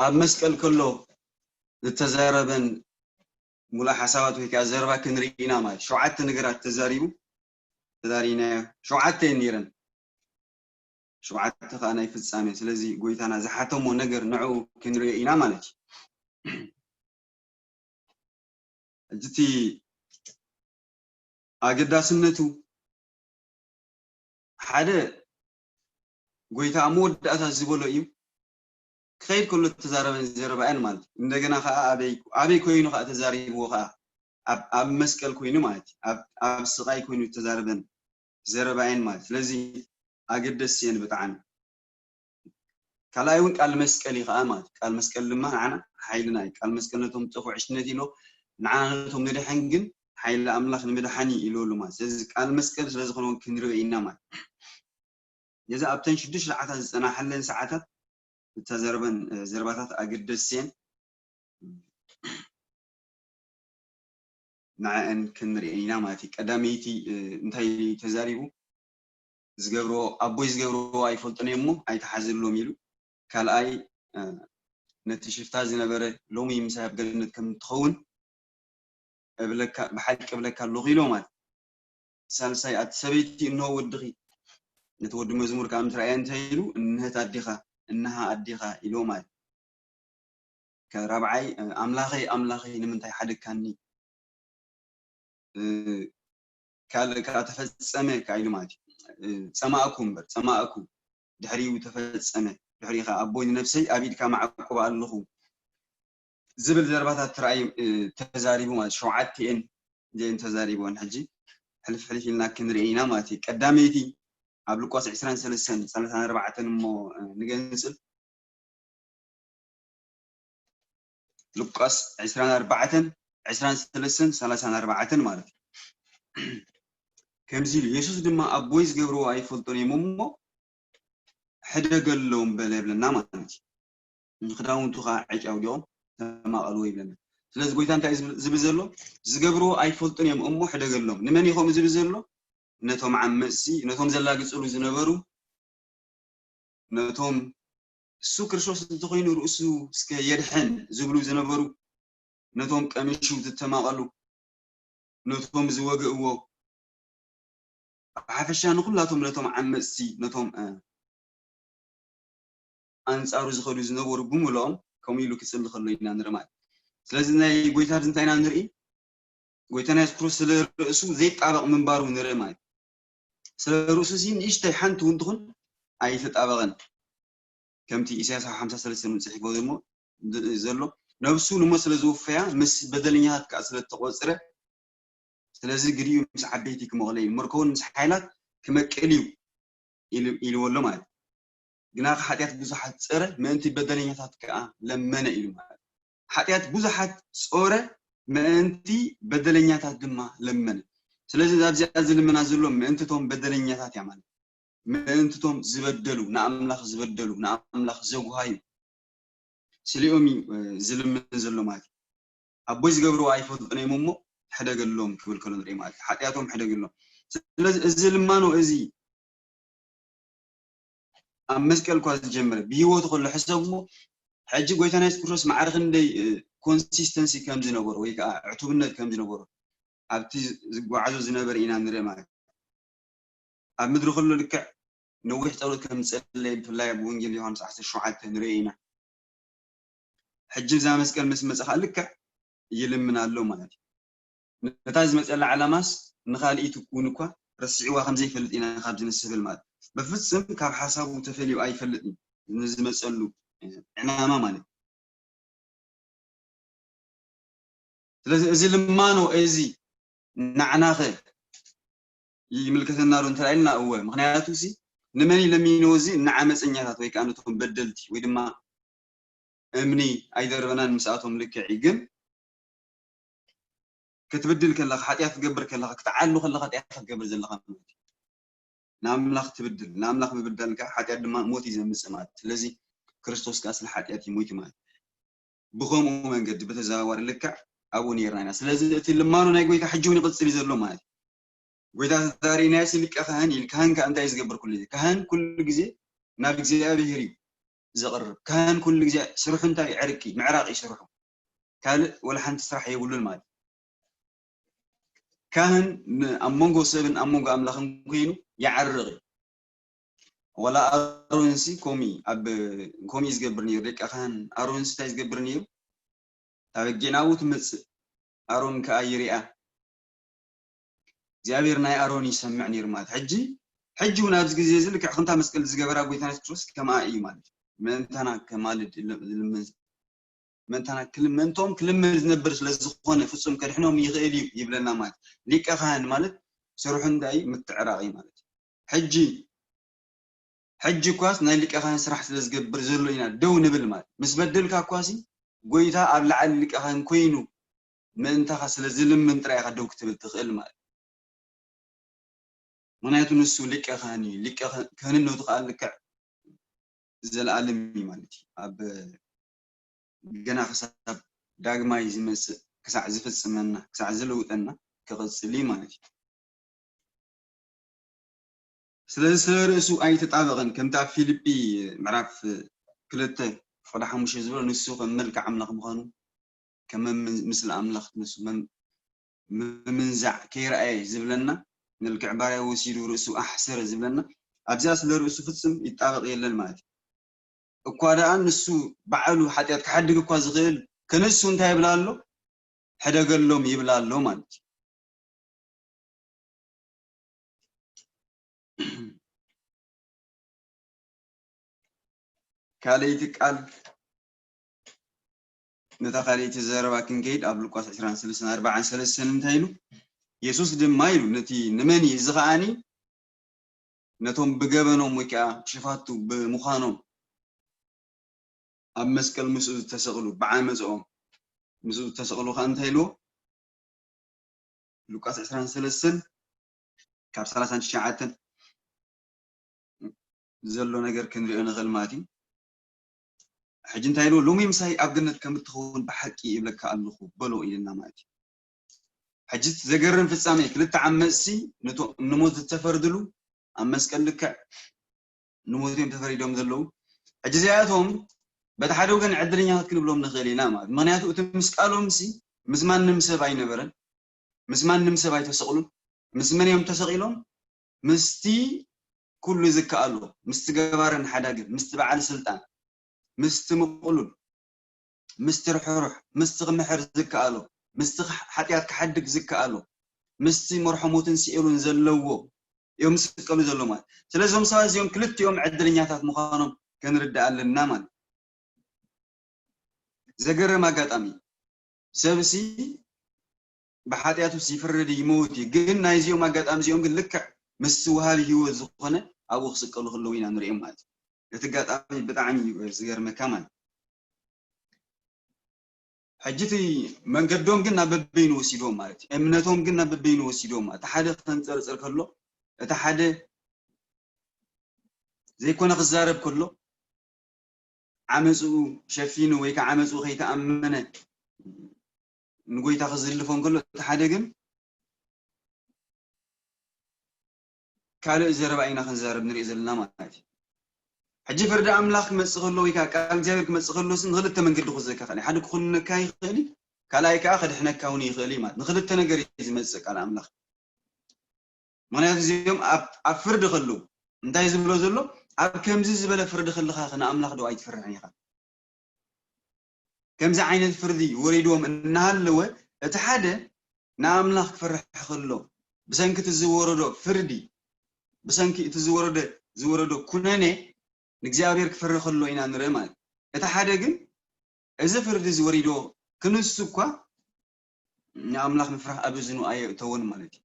ኣብ መስቀል ከሎ ዝተዛረበን ሙሉእ ሓሳባት ወይ ከዓ ዘረባ ክንርኢ ኢና ማለት ሸውዓተ ነገራት ተዛሪቡ ተዛሪናዮ ሸውዓተ እየን ነይረን ሸውዓተ ከዓ ናይ ፍጻሜ ስለዚ ጎይታና ዝሓተሞ ነገር ንዕኡ ክንሪኦ ኢና ማለት እዩ ሕጂ እቲ ኣገዳስነቱ ሓደ ጎይታ ኣብ መወዳእታ ዝበሎ እዩ ክኸይድ ከሎ ተዛረበን ዘረባየን ማለት እንደገና ከዓ ኣበይ ኣበይ ኮይኑ ከዓ ተዛሪብዎ ከዓ ኣብ ኣብ መስቀል ኮይኑ ማለት ኣብ ኣብ ስቃይ ኮይኑ ተዛረበን ዘረባየን ማለት ስለዚ ኣገደስቲ እየን ብጣዕሚ ካልኣይ እውን ቃል መስቀል እዩ ከዓ ማለት ቃል መስቀል ድማ ንዓና ሓይልና እዩ ቃል መስቀል ነቶም ዝጠፍኡ ዕሽነት ኢሎ ንዓና ነቶም ንድሐን ግን ሓይሊ ኣምላኽ ንምድሓን እዩ ኢሉ ኣሎ ማለት ስለዚ ቃል መስቀል ስለዝኾነ እውን ክንሪኦ ኢና ማለት ነዚ ኣብተን ሽዱሽተ ሰዓታት ዝፀናሓለን ሰዓታት እተዘርበን ዘረባታት ኣገደስቲ እየን ንዐአን ክንርኢ ኢና ማለት እዩ ቀዳመይቲ እንታይ ተዛሪቡ ዝገብርዎ ኣቦይ ዝገብርዎ ኣይፈልጡን እዮም እሞ ኣይተሓዝሎም ኢሉ ካልኣይ ነቲ ሽፍታ ዝነበረ ሎሚ ምሳይ ኣብ ገነት ከም ትኸውን ብሓቂ እብለካ ኣለኹ ኢሎ ማለት ሳልሳይ ኣቲ ሰበይቲ እንሆ ወድኺ ነቲ ወዲ መዝሙር ከዓ ምስ ረኣየ እንታይ ኢሉ እንህት ኣዴኻ እንሃ ኣዴኻ ኢሎ ማለት ራብዓይ ኣምላኸይ ኣምላኸይ ንምንታይ ሓደግካኒ ካልእ ከዓ ተፈጸመ ከዓ ኢሉ ማለት እዩ ጸማእኩ እምበር ጸማእኩ ድሕሪኡ ተፈጸመ ድሕሪኡ ከዓ ኣቦይ ንነብሰይ ኣብ ኢድካ ማዕቁባ ኣለኹ ዝብል ዘረባታት ተራእዩ ተዛሪቡ ማለት ሸውዓተኤን እዚአን ተዛሪበን ሕጂ ሕልፍ ሕልፍ ኢልና ክንርኢ ኢና ማለት እዩ ቀዳመይቲ ኣብ ሉቃስ ዕስራን ሰለስተን ሰላሳን ኣርባዕተን እሞ ንገንጽል ሉቃስ ዕስራን ኣርባዕተን ዕስራን ሰለስተን ሰላሳን ኣርባዕተን ማለት እዩ ከምዚ ኢሉ የሱስ ድማ ኣቦይ ዝገብርዎ ኣይፈልጦን እዮም እሞ ሕደገሎም በለ ይብለና ማለት እዩ ንክዳውንቱ ከዓ ዕጭ ኣውዲቖም ተማቐልዎ ይብለና ስለዚ ጎይታ እንታይ ዝብል ዘሎ ዝገብርዎ ኣይፈልጡን እዮም እሞ ሕደገሎም ንመን ይኸምኡ ዝብል ዘሎ ነቶም ዓመፅቲ ነቶም ዘላግፅሉ ዝነበሩ ነቶም እሱ ክርስቶስ እንተኮይኑ ርእሱ እስከ የድሕን ዝብሉ ዝነበሩ ነቶም ቀሚሹ ዝተማቐሉ ነቶም ዝወግእዎ ብሓፈሻ ንኩላቶም ነቶም ዓመፅቲ ነቶም ኣንፃሩ ዝኸዱ ዝነበሩ ብምልኦም ከምኡ ኢሉ ክፅሊ ከሎ ኢና ንርኢ ማለት ስለዚ ናይ ጎይታ እንታይ ኢና ንርኢ ጎይታና የሱስ ክርስቶስ ስለ ርእሱ ዘይጣበቕ ምንባሩ ንርኢ ማለት ስለ ርእሱ ሲ ንእሽተይ ሓንቲ እውን ትኹን ኣይተጣበቐን ከምቲ ኢሳያስ ሓምሳ ሰለስተ ንፅሒፎ ዘሎ ነብሱ ንሞ ስለ ዝውፈያ ምስ በደለኛታት ከዓ ስለ ተቆፅረ ስለዚ ግዲኡ ምስ ዓበይቲ ክመቕለ እዩ ምርከውን ምስ ሓይላት ክመቅል እዩ ኢልዎ ኣሎ ማለት ግና ሓጢኣት ብዙሓት ፀረ ምእንቲ በደለኛታት ከዓ ለመነ ኢሉ ማለት ሓጢኣት ብዙሓት ጾረ ምእንቲ በደለኛታት ድማ ለመነ ስለዚ ኣብዚኣ ዝልምና ዘሎ ምእንትቶም በደለኛታት እያ ማለት ምእንትቶም ዝበደሉ ንኣምላኽ ዝበደሉ ንኣምላኽ ዘጉሃዩ ስሊኦም እዩ ዝልምን ዘሎ ማለት ኣቦይ ዝገብርዎ ኣይፈልጡን እዮም እሞ ሕደገሎም ክብል ከሎ ንርኢ ማለት ሓጢኣቶም ሕደገሎም ስለዚ እዚ ልማኖ እዚ ኣብ መስቀል እኳ ዝጀመረ ብህይወቱ ከሎ ሕሰብዎ ሕጂ ጎይታና የሱስ ክርስቶስ ማዕረ ክንደይ ኮንሲስተንሲ ከም ዝነበሮ ወይ ከዓ ዕቱብነት ከም ዝነበሮ ኣብቲ ዝጓዓዞ ዝነበረ ኢና ንርኢ ማለት ኣብ ምድሪ ከሎ ልክዕ ነዊሕ ጸሎት ከም ዝጸለየ ብፍላይ ኣብ ወንጌል ዮሃንስ ዓሰርተ ሸውዓተ ንርኢ ኢና ሕጂ እዛ መስቀል ምስ መጸ ከዓ ልክዕ ይልምን ኣሎ ማለት እዩ ነታ ዝመፀላ ዓላማስ ንካልኢት እውን እኳ ረስዕዋ ከም ዘይፈልጥ ኢና ካብዚ ንስብል ማለት በፍፅም ካብ ሓሳቡ ተፈልዩ ኣይፈልጥን ንዝመፀሉ ዕላማ ማለት ስለዚ እዚ ልማኖ እዚ ናዕናኸ ይምልከተና ዶ እንተ ኢልና እወ ምክንያቱ ሲ ንመን ለሚንዎ እዚ ንዓመፀኛታት ወይ ከዓ ነቶም በደልቲ ወይ ድማ እምኒ ኣይደርበናን ምስኣቶም ልክዕ እዩ ግን ክትብድል ከለካ ሓጢኣት ክትገብር ከለካ ክትዓሉ ከለካ ሓጢኣት ክትገብር ዘለካ ማለት እዩ ንኣምላኽ ትብድል ንኣምላኽ ምብዳል ከዓ ሓጢኣት ድማ ሞት እዩ ዘምፅእ ማለት ስለዚ ክርስቶስ ከዓ ስለ ሓጢኣት እዩ ሞይቱ ማለት ብከምኡ መንገዲ ብተዘዋዋሪ ልክዕ ኣብኡ ነርና ኢና ስለዚ እቲ ልማኖ ናይ ጎይታ ሕጂ እውን ይቕፅል እዩ ዘሎ ማለት እዩ ጎይታ ተዛሪእናዮ ሲ ሊቀ ካህን ኢል ካህን ከዓ እንታይ ዝገብር ኩሉ ግዜ ካህን ኩሉ ግዜ ናብ እግዚኣብሄር እዩ ዘቕርብ። ካህን ኩሉ ግዜ ስርሑ እንታይ? ዕርቂ፣ ምዕራቕ እዩ ስርሑ። ካልእ ወላ ሓንቲ ስራሕ የብሉን ማለት እዩ። ካህን ን-፣ ኣብ መንጎ ሰብን ኣብ መንጎ ኣምላኽን ኮይኑ ይዓርቕ እዩ። ወላ ኣሮንሲ ኮሚ ኣብ፣ ኮሚ ዝገብር ነይሩ፣ ደቂ ካህን ኣሮንሲ እንታይ ዝገብር ነይሩ? እታ በጊዕ ናብኡ ትመጽእ፣ ኣሮን ከኣ ይሪኣ። እግዚኣብሔር ናይ ኣሮን ይሰምዕ ነይሩ ማለት። ሕጂ፣ ሕጂ እውን ኣብዚ ግዜ እዚ ልክዕ ከምታ መስቀል ዝገበራ ጎይታና የሱስ ክርስቶስ ከምኣ እዩ ማለት እዩ። ምእንታና ከማልድ ይል-፣ ይልምን፣ ምእንታና ክል-፣ ምእንቶም ክልምን ዝነብር ስለ ዝኾነ ፍጹም ከድሕኖም ይኽእል እዩ ይብለና ማለት። ሊቀ ካህን ማለት ስርሑ እንታይ? ምትዕራቕ እዩ ማለት እዩ። ሕጂ፣ ሕጂ እኳስ ናይ ሊቀ ካህን ስራሕ ስለ ዝገብር ዘሎ ኢና ደው ንብል ማለት። ምስ በደልካ እኳሲ ጎይታ ኣብ ላዕሊ ሊቀ ካህን ኮይኑ ምእንታኻ ስለ ዝልምን ጥራይ ኢኻ ደው ክትብል ትኽእል ማለት። ምኽንያቱ ንሱ ሊቀ ካህን እዩ። ሊቀ ካህን-፣ ክህንነቱ ከኣ ልክዕ ዘለኣለም እዩ ማለት እዩ። ኣብ ገና ክሳብ ዳግማይ ዝመጽእ ክሳዕ ዝፍጽመና፣ ክሳዕ ዝልውጠና ክቕጽል እዩ ማለት እዩ። ስለዚ ስለ ርእሱ ኣይተጣበቐን። ከምቲ ኣብ ፊልጲ ምዕራፍ ክልተ ፍቕዲ ሓሙሽተ ዝበሎ ንሱ ከም መልክዕ ኣምላኽ ምዃኑ ከም መም-፣ ምስሊ ኣምላኽ ንሱ መም-፣ ምምንዛዕ ከይረኣየ ዝብለና፣ መልክዕ ባርያ ወሲዱ ርእሱ ኣሕሰረ ዝብለና፣ ኣብዚኣ ስለ ርእሱ ፍጹም ይጣበቕ የለን ማለት እዩ። እኳ ደኣ ንሱ ባዕሉ ሓጢኣት ክሓድግ እኳ ዝኽእል፣ ከነሱ እንታይ ይብላ ኣሎ? ሕደገሎም ይብላ ኣሎ ማለት እዩ። ካልኣይቲ ቃል፣ ነታ ካልኣይቲ ዘረባ ክንከይድ፣ ኣብ ሉቃስ ዕስራን ሰለስተን ኣርባዓን ሰለስተን እንታይ ኢሉ? የሱስ ድማ ኢሉ፣ ነቲ ንመን እዩ? እዚ ኸኣኒ ነቶም ብገበኖም ወይ ከኣ ሽፋቱ ብምዃኖም ኣብ መስቀል ምስኡ ዝተሰቕሉ፣ ብዓመፅኦም ምስኡ ዝተሰቕሉ ኸኣ እንታይ ኢልዎ? ሉቃስ ዕስራን ሰለስተን ካብ ሰላሳን ትሽዓተን ዘሎ ነገር ክንሪኦ ንኽእል ማለት እዩ። ሕጂ እንታይ ኢልዎ? ሎሚ ምሳይ ኣብ ገነት ከም እትኸውን ብሓቂ ይብለካ ኣለኹ በሎ ኢልና ማለት እዩ። ሕጂ እቲ ዘገርም ፍጻሜ፣ ክልተ ዓመፅሲ ነቶም ንሞት ዝተፈርድሉ ኣብ መስቀል ልክዕ ንሞት እዮም ተፈሪዶም ዘለዉ። ሕጂ እዚኣቶም በቲ ሓደ ወገን ዕድለኛታት ክንብሎም ንኽእል ኢና ማለት። ምኽንያቱ እቲ ምስቃሎምሲ ምስ ማንም ሰብ ኣይነበረን፣ ምስ ማንም ሰብ ኣይተሰቕሉን። ምስ መን እዮም ተሰቒሎም? ምስቲ ኩሉ ዝከኣሎ፣ ምስቲ ገባርን ሓዳግን፣ ምስቲ በዓል ስልጣን፣ ምስቲ ምቕሉል፣ ምስቲ ርሕሩሕ፣ ምስቲ ክምሕር ዝከኣሎ፣ ምስቲ ክሕ-፣ ሓጢኣት ክሓድግ ዝከኣሎ፣ ምስቲ መርሖ ሞትን ሲኦልን ዘለዎ እዮም ዝስቀሉ ዘለዉ ማለት። ስለዚ እዞም ሰባት እዚኦም ክልቲኦም ዕድለኛታት ምዃኖም ክንርዳእ ኣለና ማለት። ዘገርም ኣጋጣሚ፣ ሰብሲ ብሓጢኣቱስ ይፍረድ ይመውት እዩ። ግን ናይዚኦም ኣጋጣሚ እዚኦም ግን ልክዕ ምስቲ ወሃቢ ህይወት ዝኾነ ኣብኡ ክስቀሉ ከለዉ ኢና ንሪኦም ማለት እዩ። እቲ ኣጋጣሚ ብጣዕሚ እዩ ዝገርመካ ማለት እዩ። ሕጂ እቲ መንገዶም ግን ናብ በበይኑ ወሲድዎም ማለት እዩ። እምነቶም ግን ናብ በበይኑ ወሲድዎም ማለት እዩ። እቲ ሓደ ከንጸርጽር ከሎ፣ እቲ ሓደ ዘይኮነ ክዛረብ ከሎ፣ ዓመፅኡ ሸፊኑ ወይ ከዓ ዓመፅኡ ከይተኣመነ ንጎይታ ክዝልፎ እንከሎ፣ እቲ ሓደ ግን ካልእ ዘረባ ኢና ክንዛረብ ንሪኦ ዘለና ማለት እዩ። ሕጂ ፍርዲ ኣምላኽ ክመፅእ ከሎ ወይ ከዓ ቃል እግዚኣብሔር ክመፅእ ከሎ ሲ ንክልተ መንገዲ ክወስደካ ይኽእል እዩ። ሓደ ክኹንነካ ይኽእል እዩ፣ ካልኣይ ከዓ ከድሕነካ እውን ይኽእል እዩ ማለት። ንክልተ ነገር እዩ ዝመፅእ ቃል ኣምላኽ። ምኽንያቱ እዚኦም ኣብ፣ ኣብ ፍርዲ ከለዉ እንታይ ዝብሎ ዘሎ? ኣብ ከምዚ ዝበለ ፍርዲ ከለኻ ንኣምላኽ ዶ ኣይትፈርሕን ኢኻ? ከምዚ ዓይነት ፍርዲ ወሪድዎም እናሃለወ፣ እቲ ሓደ ንኣምላኽ ክፈርሕ ከሎ፣ ብሰንኪ እቲ ዝወረዶ ፍርዲ፣ ብሰንኪ እቲ ዝወረደ፣ ዝወረዶ ኩነኔ ንእግዚኣብሔር ክፈርሕ ከሎ ኢና ንርኢ ማለት። እቲ ሓደ ግን እዚ ፍርዲ እዚ ወሪድዎ ክንሱ እኳ ንኣምላኽ ምፍራህ ኣብ እዝኑ ኣየእተወን ማለት እዩ።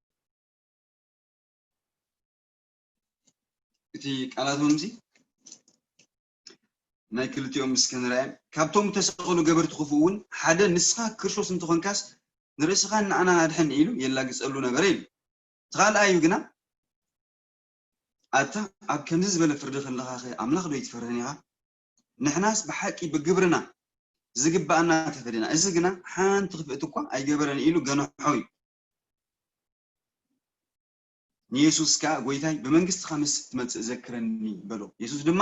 እቲ ቃላቶም እዚ ናይ ክልቲኦም እስከ ንርኣዮም። ካብቶም ዝተሰቐሉ ገበርቲ ክፉእ እውን ሓደ፣ ንስኻ ክርስቶስ እንተኾንካስ ንርእስኻን ንኣናን ኣድሕን ኢሉ የላግጸሉ ነበረ ኢሉ። እቲ ካልኣዩ ግና፣ ኣታ ኣብ ከምዚ ዝበለ ፍርዲ ከለኻኸ ኣምላኽ ዶ ኣይትፈርህን ኢኻ? ንሕናስ ብሓቂ ብግብርና ዝግብኣና ተፈዲና፣ እዚ ግና ሓንቲ ክፍእቲ እኳ ኣይገበረን ኢሉ ገንሖ እዩ። ንየሱስ ከኣ፣ ጎይታይ፣ ብመንግስትኻ ምስ ትመጽእ ዘክረኒ በሎ። የሱስ ድማ፣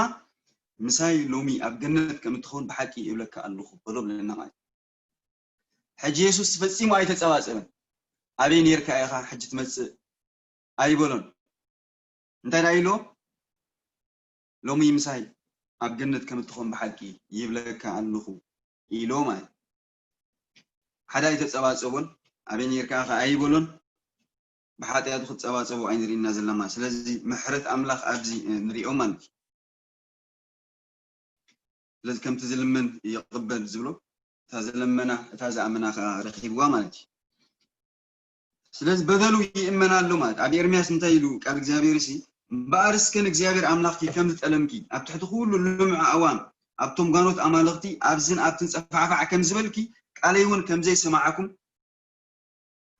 ምሳይ ሎሚ ኣብ ገነት ከም እትኸውን ብሓቂ ይብለካ ኣለኹ በሎ ብለና ማለት እዩ። ሕጂ የሱስ ፈጺሙ ኣይተጸባጸበን። ኣበይ ነርካ ኢኻ ሕጂ ትመጽእ ኣይበሎን። እንታይ ደኣ ኢልዎ? ሎሚ ምሳይ ኣብ ገነት ከም እትኾን ብሓቂ ይብለካ ኣለኹ ኢልዎ ማለት እዩ። ሓደ ኣይተጸባጸቦን፣ ኣበይ ነርካ ኢኻ ኣይበሎን። ብሓጢኣቱ ክጸባጸቦ ኣይንርእይና ዘለና ማለት። ስለዚ ምሕረት ኣምላኽ ኣብዚ ንሪኦ ማለት እዩ። ስለዚ ከምቲ ዝልምን ይቕበል ዝብሎ፣ እታ ዝለመና እታ ዝኣመና ከኣ ረኺብዋ ማለት እዩ። ስለዚ በደሉ ይእመን ኣሎ ማለት ኣብ ኤርምያስ እንታይ ኢሉ ቃል እግዚኣብሔር ሲ እምበኣር እስከ ንእግዚኣብሔር ኣምላኽኪ ከም ዝጠለምኪ ኣብ ትሕቲ ኩሉ ልምዑ ኣእዋም ኣብቶም ጓኖት ኣማልኽቲ ኣብዝን ኣብትን ጸፋዕፋዕ ከም ዝበልኪ ቃለይ እውን ከም ዘይሰማዕኩም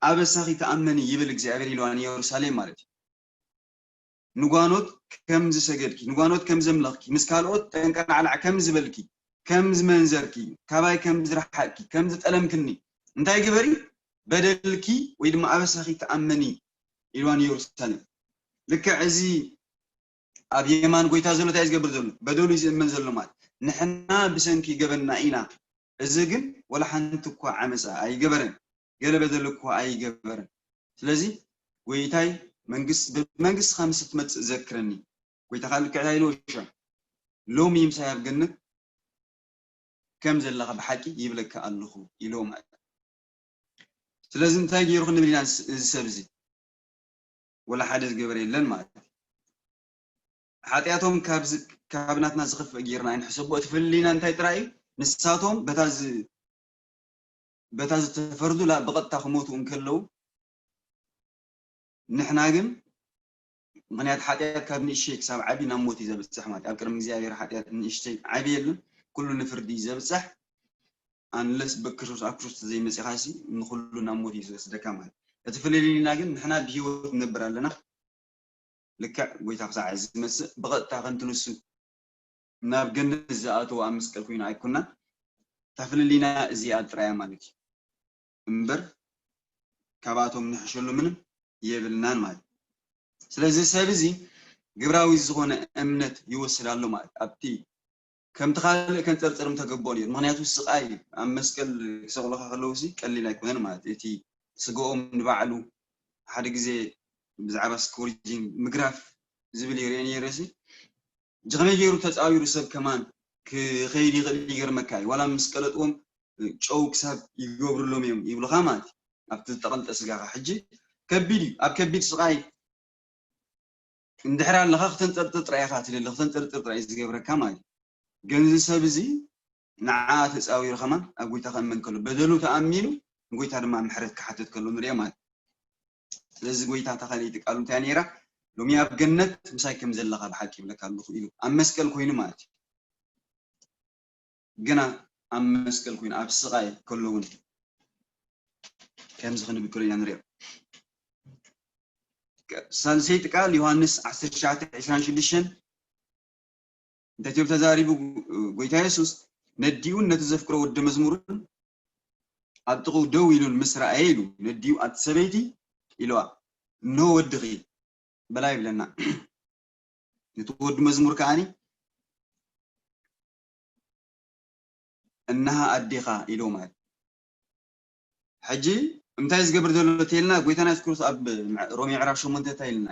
ኣበሳኺ ተኣመኒ ይብል እግዚኣብሔር ኢልዋ ንየሩሳሌም ማለት እዩ። ንጓኖት ከም ዝሰገድኪ ንጓኖት ከም ዘምለኽኪ ምስ ካልኦት ጠንቀላዕላዕ ከም ዝበልኪ ከም ዝመንዘርኪ ካባይ ከም ዝረሓቅኪ ከም ዝጠለምክኒ እንታይ ግበሪ በደልኪ ወይ ድማ ኣበሳኺ ተኣመኒ ኢልዋ ንየሩሳሌም። ልክዕ እዚ ኣብ የማን ጎይታ ዘሎ እንታይ ዝገብር ዘሎ በደሉ እዩ ዝእመን ዘሎ ማለት ንሕና ብሰንኪ ገበና ኢና እዚ ግን ወላ ሓንቲ እኳ ዓመፃ ኣይገበረን ገለ በደል እኳ ኣይገበረን ስለዚ ጎይታይ መንግስት ብመንግስትኻ ምስ ትመፅእ ዘክረኒ ጎይታ ከዓ ልክዕ እንታይ ኢልዎ ሻ ሎሚ ምሳይ ኣብ ገነት ከም ዘለኻ ብሓቂ ይብለካ ኣለኹ ኢልዎ ማለት ስለዚ እንታይ ገይሩ ክንብል ኢና እዚ ሰብ እዚ ወላ ሓደ ዝገበረ የለን ማለት እዩ ሓጢኣቶም ካብ ናትና ዝኽፍእ ገይርና ኣይንሕሰቦ እቲ ፍልልይና እንታይ ጥራይ እዩ ንሳቶም በታ በታ ዝተፈርዱ ብቐጥታ ክሞቱ እንከለዉ ንሕና ግን ምክንያት ሓጢኣት ካብ ንእሽተይ ክሳብ ዓቢ ናብ ሞት እዩ ዘብፅሕ ማለት ኣብ ቅድሚ እግዚኣብሔር ሓጢኣት ንእሽተይ ዓቢ የለን ኩሉ ንፍርዲ እዩ ዘብፅሕ ኣንለስ በክርስቶስ ኣብ ክርስቶስ ዘይመፂኻሲ ንኩሉ ናብ ሞት እዩ ዝወስደካ ማለት እቲ ፍልልይና ግን ንሕና ብሂወት ንነብር ኣለና ልክዕ ጎይታ ክሳዕ ዝመፅእ ብቐጥታ ከምቲ ንሱ ናብ ገነት ዝኣተወ ኣብ መስቀል ኮይኑ ኣይኮናን እታ ፍልልይና እዚኣ ጥራያ ማለት እዩ እምበር ካብኣቶም ንሕሸሉ ምንም የብልናን ማለት ስለዚ ሰብ እዚ ግብራዊ ዝኾነ እምነት ይወስድ ኣሎ ማለት ኣብቲ ከምቲ ካልእ ከንፀርፅር ምተገቦ ነሩ ምክንያቱ ስቃይ ኣብ መስቀል ክሰቅሉካ ከለውሲ ቀሊል ኣይኮነን ማለት እቲ ስጋኦም ንባዕሉ ሓደ ግዜ ብዛዕባ ስኮርጂንግ ምግራፍ ዝብል ይርአ ነይረ ሲ እዚ ከመይ ገይሩ ተፃዊሩ ሰብ ከማን ክኸይድ ይኽእል ይገርመካ እዩ ዋላ ምስ ቀለጥዎም ጨው ክሳብ ይገብርሎም እዮም ይብሉካ ማለት እዩ ኣብቲ ዝተቐልጠ ስጋኻ ሕጂ ከቢድ እዩ ኣብ ከቢድ ስቃይ እንድሕር ኣለኻ ክተንጠርጥር ጥራይ ኢኻ ትልለ ክተንጠርጥር ጥራይ ዝገብረካ ማለት እዩ ገንዚ ሰብ እዚ ንዓ ተፃዊሩ ከማን ኣብ ጎይታ ከእመን ከሎ በደሉ ተኣሚኑ ንጎይታ ድማ ምሕረት ክሓተት ከሎ ንሪኦ ማለት ስለዚ ጎይታ እታ ካልኣይቲ ቃሉ እንታይ ነይራ ሎሚ ኣብ ገነት ምሳይ ከም ዘለኻ ብሓቂ ይብለካ ኣለኹ ኢሉ ኣብ መስቀል ኮይኑ ማለት እዩ ግና ኣብ መስቀል ኮይኑ ኣብ ስቓይ ከሎ እውን ከምዚ ክንብል ከሎ ኢና ንሪኦ ሳልሰይቲ ቃል ዮሃንስ ዓሰርተ ትሽዓተ ዕስራን ሽዱሽተን እንታይ ትብል ተዛሪቡ ጎይታ የሱስ ነዲኡን ነቲ ዘፍቅሮ ወዲ መዝሙርን ኣብ ጥቕኡ ደው ኢሉን ምስ ረኣየ ኢሉ ነዲኡ ኣቲ ሰበይቲ ኢልዋ እንሆ ወድኺ በላ ይብለና ነቲ ወዲ መዝሙር ከዓኒ እንሃ ኣዴኻ ኢልዎ ማለት ሕጂ እንታይ ዝገብር ዘሎ ተልና ጎይታና የሱስ ክርስቶስ ኣብ ሮሜ ዕራፍ ሸሞንተ እንታይ ኢልና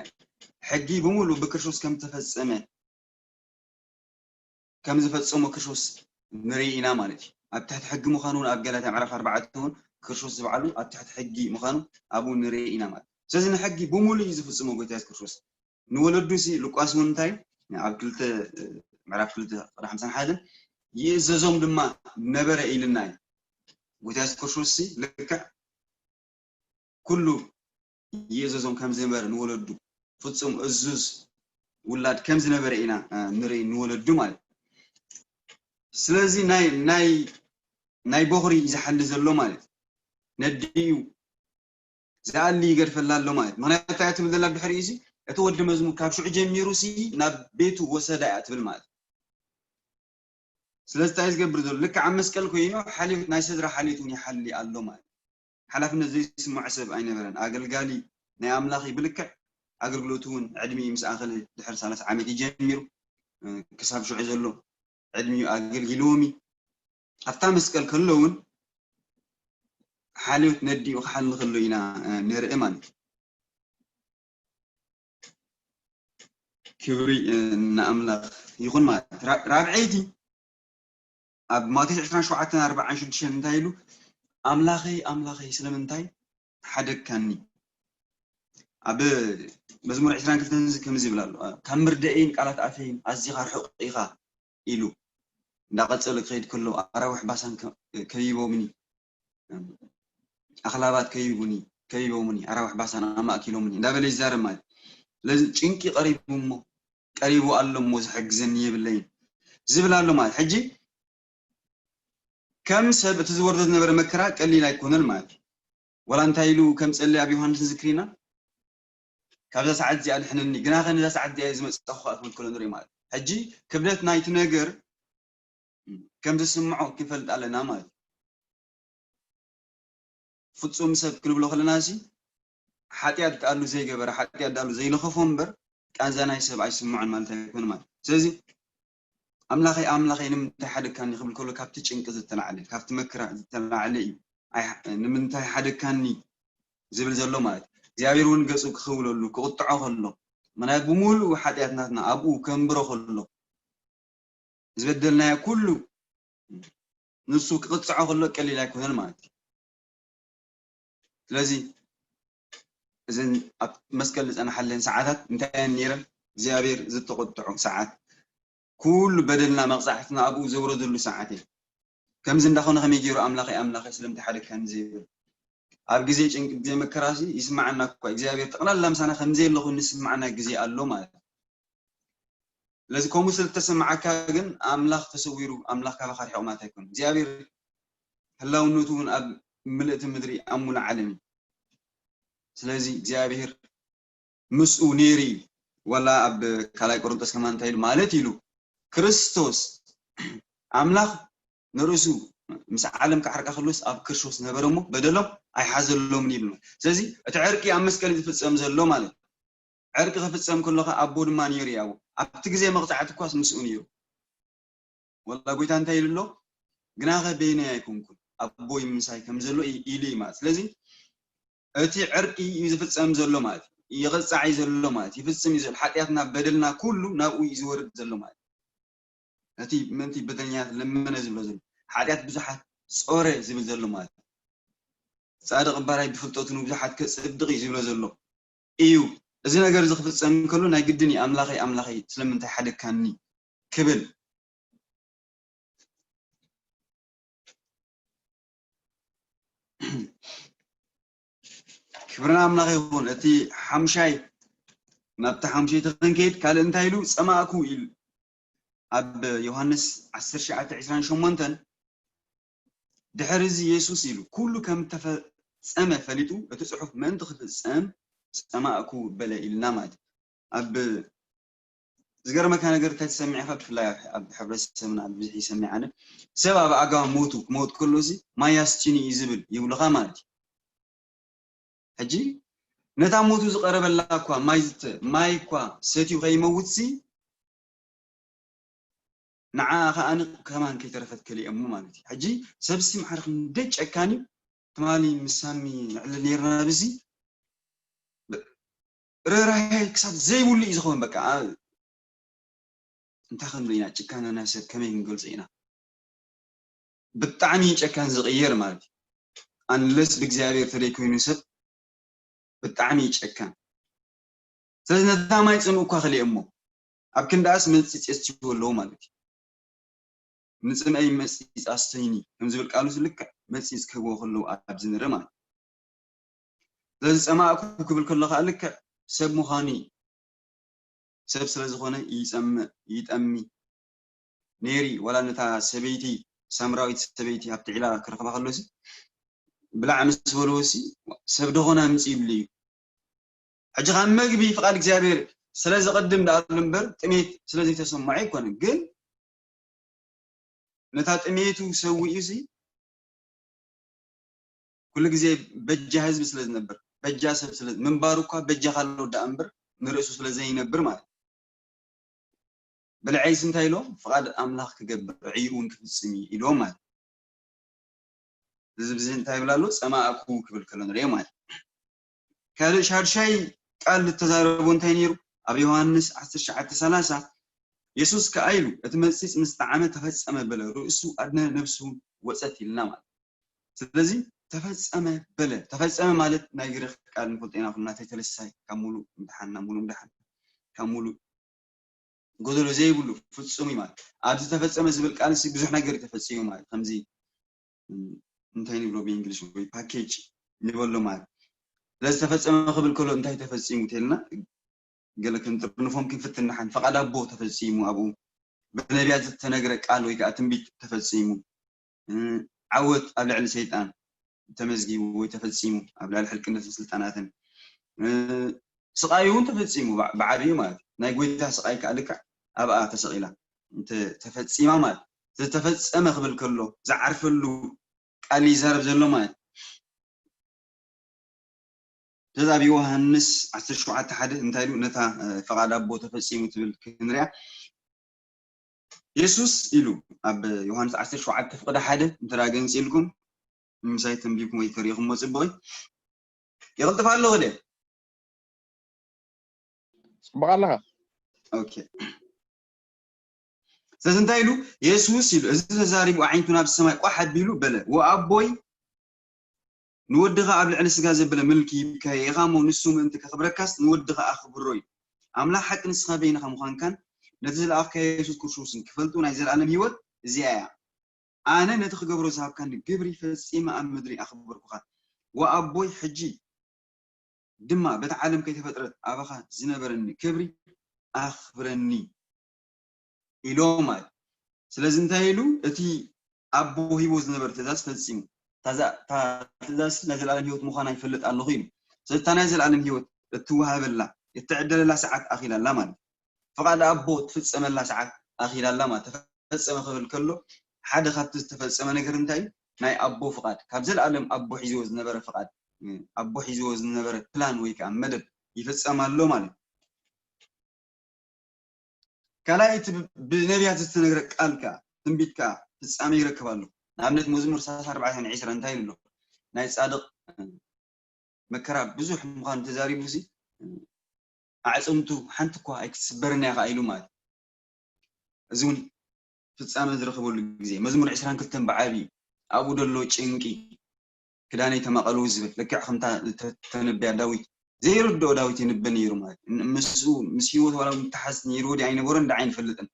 ሕጊ ብምሉእ ብክርስቶስ ከም ተፈጸመ ከም ዝፈጸሞ ክርስቶስ ንርኢ ኢና ማለት እዩ ኣብ ትሕቲ ሕጊ ምዃኑ እውን ኣብ ገላትያ ምዕራፍ ኣርባዕተ እውን ክርስቶስ ዝበዓሉ ኣብ ትሕቲ ሕጊ ምዃኑ ኣብኡ ንርኢ ኢና ማለት ስለዚ ንሕጊ ብምሉእ እዩ ዝፍጽሞ ጎይታ የሱስ ክርስቶስ ንወለዱ ሲ ሉቃስ እውን እንታይ ኣብ ክልተ ምዕራፍ ክልተ ቅዳ ሓምሳን ሓደን ይእዘዞም ድማ ነበረ ኢልና እዩ ጎይታ የሱስ ክርስቶስ ሲ ልክዕ ኩሉ ይእዘዞም ከም ዝነበረ ንወለዱ ፍጹም እዙዝ ውላድ ከም ዝነበረ ኢና ንርኢ ንወለዱ ማለት ስለዚ ናይ ናይ ናይ ቦኽሪ እዩ ዝሓሊ ዘሎ ማለት ነዲኡ ዝኣሊ ይገድፈላ ኣሎ ማለት ምክንያቱ እንታይ ትብል ዘላ ድሕሪኡ እዚ እቲ ወዲ መዝሙር ካብ ሽዑ ጀሚሩ ሲ ናብ ቤቱ ወሰዳ እያ ትብል ማለት ስለዚ እንታይ ዝገብር ዘሎ ልክዕ ኣብ መስቀል ኮይኑ ሓልዮት ናይ ስድራ ሓልዮት እውን ይሓሊ ኣሎ ማለት ሓላፍነት ዘይስምዖ ሰብ ኣይነበረን ኣገልጋሊ ናይ ኣምላኽ ብልክዕ ኣገልግሎቱ እውን ዕድሚኡ ምስ ኣኸለ ድሕሪ ሰላሳ ዓመት እዩ ጀሚሩ ክሳብ ሽዑ ዘሎ ዕድሚኡ ኣገልጊልዎም እዩ። ኣብታ መስቀል ከሎ እውን ሓልዮት ነዲኡ ክሓሊ ከሎ ኢና ንርኢ ማለት እዩ። ክብሪ ንኣምላኽ ይኹን ማለት እዩ። ራብዐይቲ ኣብ ማቴዎስ ዕስራን ሸውዓተን ኣርባዓን ሽዱሽተን እንታይ ኢሉ? ኣምላኸይ ኣምላኸይ ስለምንታይ ሓደግካኒ? ኣብ መዝሙር ዕስራን ክልተን ከምዚ ይብል ኣሎ፣ ካብ ምርደኤይን ቃላት ኣፈይን ኣዚኻ ርሑቕ ኢኻ ኢሉ እንዳቐጸለ ክኸይድ ከሎ ኣራዊሕ ባሳን ከቢቦምኒ፣ ኣኽላባት ከቢቡኒ ከቢቦምኒ ኣራዊሕ ባሳን ኣማእኪሎምኒ እንዳበለ ይዛረብ ማለት። ስለዚ ጭንቂ ቀሪቡ እሞ ቀሪቡ ኣሎ እሞ ዝሕግዘኒ የብለይን ዝብል ኣሎ ማለት። ሕጂ ከም ሰብ እቲ ዝወርዶ ዝነበረ መከራ ቀሊል ኣይኮነን ማለት እዩ። ወላ እንታይ ኢሉ ከም ጸሊ ኣብ ዮሃንስ ዝክሪና፣ ካብዛ ሰዓት እዚኣ ድሕነኒ፣ ግናኸ ነዛ ሰዓት እዚኣ ዝመጽእ እኳ ክብል ከሎ ንርኢ ማለት እዩ። ሕጂ ክብደት ናይቲ ነገር ከም ዝስምዖ ክንፈልጥ ኣለና ማለት እዩ። ፍጹም ሰብ ክንብሎ ከለና ሲ ሓጢኣት ዳኣሉ ዘይገበረ፣ ሓጢኣት ዳኣሉ ዘይለኸፎ እምበር ቃንዛ ናይ ሰብ ኣይስምዖን ማለት ኣይኮነ ማለት። ስለዚ ኣምላኸይ ኣምላኸይ ንምንታይ ሓደግካኒ ክብል ከሎ ካብቲ ጭንቂ ዝተላዕለ ካብቲ መከራ ዝተላዕለ እዩ። ኣይ- ንምንታይ ሓደግካኒ ዝብል ዘሎ ማለት እዩ። እግዚኣብሔር እውን ገጹ ክኽውለሉ ክቕጥዖ ከሎ ምናይ ብምሉእ ሓጢኣት ናትና ኣብኡ ከንብሮ ከሎ ዝበደልናዮ ኩሉ ንሱ ክቕፅዖ ከሎ ቀሊል ኣይኮነን ማለት እዩ። ስለዚ እዘን ኣብ መስቀል ዝፀናሓለን ሰዓታት እንታይ እየን ነይረን? እግዚኣብሔር ዝተቆጥዖ ሰዓት፣ ኩሉ በደልና መቕፃዕትና ኣብኡ ዘውረደሉ ሰዓት እዩ። ከምዚ እንዳኾነ ከመይ ገይሩ ኣምላኸይ ኣምላኸይ ስለምንታይ ሓደግካኒ ዘይብል? ኣብ ግዜ ጭንቂ ግዜ መከራሲ ይስማዓና እኳ እግዚኣብሔር ጠቕላላ ምሳና ከምዘየለ ኮይኑ ዝስማዓና ግዜ ኣሎ ማለት እዩ። ስለዚ ከምኡ ስለ ዝተሰማዓካ ግን ኣምላኽ ተሰዊሩ ኣምላኽ ካባኻ ርሒቑ ማለት ኣይኮነን። እግዚኣብሔር ህላውነቱ እውን ኣብ ምልእቲ ምድሪ ኣብ ሙሉእ ዓለም እዩ። ስለዚ እግዚኣብሔር ምስኡ ነይሩ እዩ። ዋላ ኣብ ካልኣይ ቆሮንጦስ ከማን እንታይ ኢሉ ማለት ኢሉ ክርስቶስ ኣምላኽ ንርእሱ ምስ ዓለም ክዓርቃ ከሎስ ኣብ ክርስቶስ ነበረ እሞ በደሎም ኣይሓዘሎምን ይብል። ስለዚ እቲ ዕርቂ ኣብ መስቀል እዩ ዝፍጸም ዘሎ ማለት እዩ። ዕርቂ ክፍጸም ከሎ ኸዓ ኣቦ ድማ ነይሩ እዩ ኣብኡ። ኣብቲ ግዜ መቕጻዕቲ እኳስ ምስኡ ነይሩ። ወላ ጎይታ እንታይ ኢሉ ኣሎ? ግናኸ በይነይ ኣይኮንኩን ኣቦይ ምሳይ ከም ዘሎ ኢ- ኢሉ እዩ ማለት። ስለዚ እቲ ዕርቂ እዩ ዝፍጸም ዘሎ ማለት እዩ። ይቕጻዕ እዩ ዘሎ ማለት እዩ። ይፍጽም እዩ ዘሎ። ሓጢኣትና በደልና ኩሉ ናብኡ እዩ ዝወርድ ዘሎ ማለት እዩ። እቲ ምእንቲ በደለኛታት ለመነ ዝብሎ ዘሎ ሓጢኣት ብዙሓት ጾረ ዝብል ዘሎ ማለት እዩ። ጻድቕ ባራይ ብፍልጠቱ ንብዙሓት ከጽድቕ እዩ ዝብሎ ዘሎ እዩ። እዚ ነገር እዚ ክፍጸም እንከሎ ናይ ግድን እዩ ኣምላኸይ ኣምላኸይ ስለምንታይ ሓደግካኒ ክብል። ክብርና ኣምላኽ ይኹን። እቲ ሓምሻይ ናብቲ ሓምሸይቲ ክንከይድ ካልእ እንታይ ኢሉ ጸማእኩ ኢሉ ኣብ ዮሃንስ ዓሰርተ ትሽዓተ ዕስራን ሸሞንተን ድሕሪ እዚ የሱስ ኢሉ ኩሉ ከም እተፈጸመ ፈሊጡ እቲ ጽሑፍ ምእንቲ ክፍጸም ጸማእኩ በለ ኢልና ማለት እዩ። ኣብ ዝገርመካ ነገር እንታይ ተሰሚዕካ ብፍላይ ኣብ ኣብ ሕብረተሰብና ኣብ ብዝሒ ይሰሚዕ ኣነ ሰብ ኣብ ኣጋም ሞቱ ክመውት ከሎ እዚ ማይ ኣስቲኒ እዩ ዝብል ይብሉኻ ማለት እዩ። ሕጂ ነታ ሞቱ ዝቐረበላ እኳ ማይ ዝተ ማይ እኳ ሰትዩ ከይመውትሲ ንዓ ከኣ ከማን ከይተረፈት ከሊኦሞ ማለት እዩ። ሕጂ ሰብሲ ማዕረ ክንደይ ጨካን እዩ። ትማሊ ምስ ሳሚ ንዕልል ነይርና ብዚ ርህራሄ ክሳብ ዘይብሉ እዩ ዝኸውን። በቃ እንታይ ክንብል ኢና? ጭካነ ናይ ሰብ ከመይ ክንገልጾ ኢና? ብጣዕሚ እዩ ጨካን ዝቕየር ማለት እዩ። ኣንለስ ብእግዚኣብሔር ተደይ ኮይኑ ሰብ ብጣዕሚ እዩ ጨካን። ስለዚ ነታ ማይ ጽምእ እኳ ክልኤ እሞ ኣብ ክንዳኣስ መጽጽ የስትይዎ ኣለዉ ማለት እዩ። ንጽምኣይ መጽጽ ኣስተይኒ ከም ዝብል ቃሉ ልክዕ መጽጽ ክህብዎ ከለዉ ኣብዚ ንርኢ ማለት እዩ። ስለዚ ጸማእኩ ክብል ከሎ ከዓ ልክዕ ሰብ ምዃኑ እዩ። ሰብ ስለ ዝኾነ ይጸምእ ይጠሚ ነይሪ። ዋላ ነታ ሰበይቲ ሳምራዊት ሰበይቲ ኣብቲ ዒላ ክረኽባ ከሎሲ ብላዕ ምስ በልዎሲ ሰብ ደኾና ምጽ ይብሉ እዩ። ሕጂ ካብ መግቢ ፍቓድ እግዚኣብሔር ስለ ዝቐድም ደኣሉ እምበር ጥሜት ስለ ዘይተሰምዖ ኣይኮነን። ግን ነታ ጥሜቱ ሰዊኡ ሲ ኩሉ ግዜ በጃ ህዝቢ ስለ ዝነብር በጃ ሰብ ስለ ምንባሩ እኳ በጃ ካልኦት ደኣ እምበር ንርእሱ ስለ ዘይነብር ማለት እዩ። ብልዐይስ እንታይ ኢሎም? ፍቓድ ኣምላኽ ክገብር፣ ዕይኡ እውን ክፍጽም እዩ ኢልዎም ማለት እዩ። እዚ ብዚ እንታይ ይብል ኣሎ? ጸማእኩ ክብል ከሎ ንሪኦ ማለት እዩ። ካልእ ሻድሻይ ቃል ዝተዛረቦ እንታይ ነይሩ? ኣብ ዮሃንስ ዓሰርተ ትሽዓተ ሰላሳ፣ የሱስ ከኣ ኢሉ፣ እቲ መጺጽ ምስ ጠዓመ ተፈጸመ በለ፣ ርእሱ ኣድነ፣ ነብሱ ወጸት ኢልና ማለት። ስለዚ ተፈጸመ በለ። ተፈጸመ ማለት ናይ ግሪኽ ቃል ንፈልጦ ኢና ኩልና፣ ተተለሳይ ካብ ሙሉእ ምድሓን ናብ ሙሉእ ምድሓን፣ ካብ ሙሉእ ጎደሎ ዘይብሉ ፍጹም እዩ ማለት። ኣብዚ ተፈጸመ ዝብል ቃል ሲ ብዙሕ ነገር እዩ ተፈጺሙ ማለት። ከምዚ እንታይ ንብሎ ብእንግሊሽ ወይ ፓኬጅ ንበሎ ማለት። ስለዚ ተፈጸመ ክብል ከሎ እንታይ ተፈጺሙ ተልና ገለ ክንጥርንፎም ክንፍትን ንሓን። ፈቓድ ኣቦ ተፈጺሙ፣ ኣብኡ ብነቢያት ዝተነግረ ቃል ወይ ከዓ ትንቢት ተፈጺሙ። እ፣ ዓወት ኣብ ልዕሊ ሰይጣን ተመዝጊቡ ወይ ተፈጺሙ ኣብ ልዕሊ ሕልቅነትን ስልጣናትን። እ፣ ስቓይ እውን ተፈጺሙ ብዓ-፣ ብዓቢኡ ማለት እዩ። ናይ ጎይታ ስቓይ ከዓ ልክዕ ኣብኣ ተሰቒላ እንተ-፣ ተፈጺማ ማለት። ዝተፈጸመ ክብል ከሎ ዝዓርፈሉ ቃል ይዛረብ ዘሎ ማለት። ስለዚ ኣብ ዮሃንስ ዓሰርተ ሸውዓተ ሓደ እንታይ ኢሉ? ነታ፣ እ፣ ፈቓድ ኣቦ ተፈጺሙ ትብል ክንሪኣ። የሱስ ኢሉ ኣብ ዮሃንስ ዓሰርተ ሸውዓተ ፍቕዲ ሓደ እንተ ደኣ ገንጺልኩም፣ ምሳይ ተንቢብኩም ወይ ተሪኢኹምዎ ጽቡቕ እዩ። ይቕልጥፍ ኣለኹ ድየ? ጽቡቕ ኣለኻ። ኦኬ። ስለዚ እንታይ ኢሉ? የሱስ ኢሉ፣ እዚ ተዛሪቡ ኣዒንቱ ናብ ሰማይ ቋሕ ኣቢሉ በለ፣ "ወኣቦይ፣ ንወድኻ ኣብ ልዕሊ ስጋ ዘበለ ምልኪ ሂብካዮ ኢኻ እሞ፣ ንሱ ምእንቲ ከኽብረካስ ንወድኻ ኣኽብሮ" ኢሉ። ኣምላኽ ሓቂ ንስኻ በይንኻ ምዃንካን ነቲ ዝለኣኽካዮ የሱስ ክርስቶስን ክፈልጡ ናይ ዘለኣለም ህይወት እዚኣ እያ። ኣነ ነቲ ክገብሮ ዝሃብካኒ ግብሪ ፈጺመ ኣብ ምድሪ ኣኽበርኩኻ። ወኣቦይ፣ ሕጂ ድማ በታ ዓለም ከይተፈጥረት ኣባኻ ዝነበረኒ ክብሪ ኣኽብረኒ ኢሎም ማለት። ስለዚ እንታይ ኢሉ? እቲ ኣቦ ሂቦ ዝነበረ ትእዛዝ ፈጺሙ። እታ እዛ-፣ እታ ትእዛዝ ናይ ዘለኣለም ህይወት ምዃና ይፈልጥ ኣለኹ ኢሉ። ስለዚ እታ ናይ ዘለኣለም ህይወት እትወሃበላ፣ እትዕደለላ ሰዓት ኣኺላ ኣላ ማለት እዩ። ፍቓድ ኣቦ እትፍጸመላ ሰዓት ኣኺላ ኣላ ማለት። ተፈጸመ ክብል ከሎ ሓደ ካብቲ ዝተፈጸመ ነገር እንታይ እዩ? ናይ ኣቦ ፍቓድ፣ ካብ ዘለኣለም ኣቦ ሒዝዎ ዝነበረ ፍቓድ፣ ኣቦ ሒዝዎ ዝነበረ ፕላን ወይ ከዓ መደብ ይፍጸም ኣሎ ማለት እዩ። ካልኣይ እቲ ብ-፣ ብነቢያት ዝተነግረ ቃል ከዓ፣ ትንቢት ከዓ ፍጻሜ ይረክብ ኣሎ። ንኣብነት መዝሙር ሰላሳ ኣርባዕተ ዕስራ እንታይ ኢሉ ኣሎ? ናይ ጻድቕ መከራ ብዙሕ ምዃኑ ተዛሪቡ ሲ፣ ኣዕጽምቱ ሓንቲ እኳ ኣይክትስበርን እያ ከዓ ኢሉ ማለት እዩ። እዚ እውን ፍጻመ ዝረኸበሉ ግዜ፣ መዝሙር ዕስራን ክልተን ብዓቢ ኣብኡ ደሎ ጭንቂ፣ "ክዳነይ ተማቐሉ" ዝብል፣ ልክዕ ከምታ እተ-፣ ተነብያ ዳዊት፣ ዘይርድኦ ዳዊት ይንበ ነይሩ ማለት እዩ። ን-፣ ምስኡ፣ ምስ ህይወት ዋላ እውን ተሓዝ ነይርዎ ድዩ ኣይነበሮን ደኣ ኣይንፈልጥን።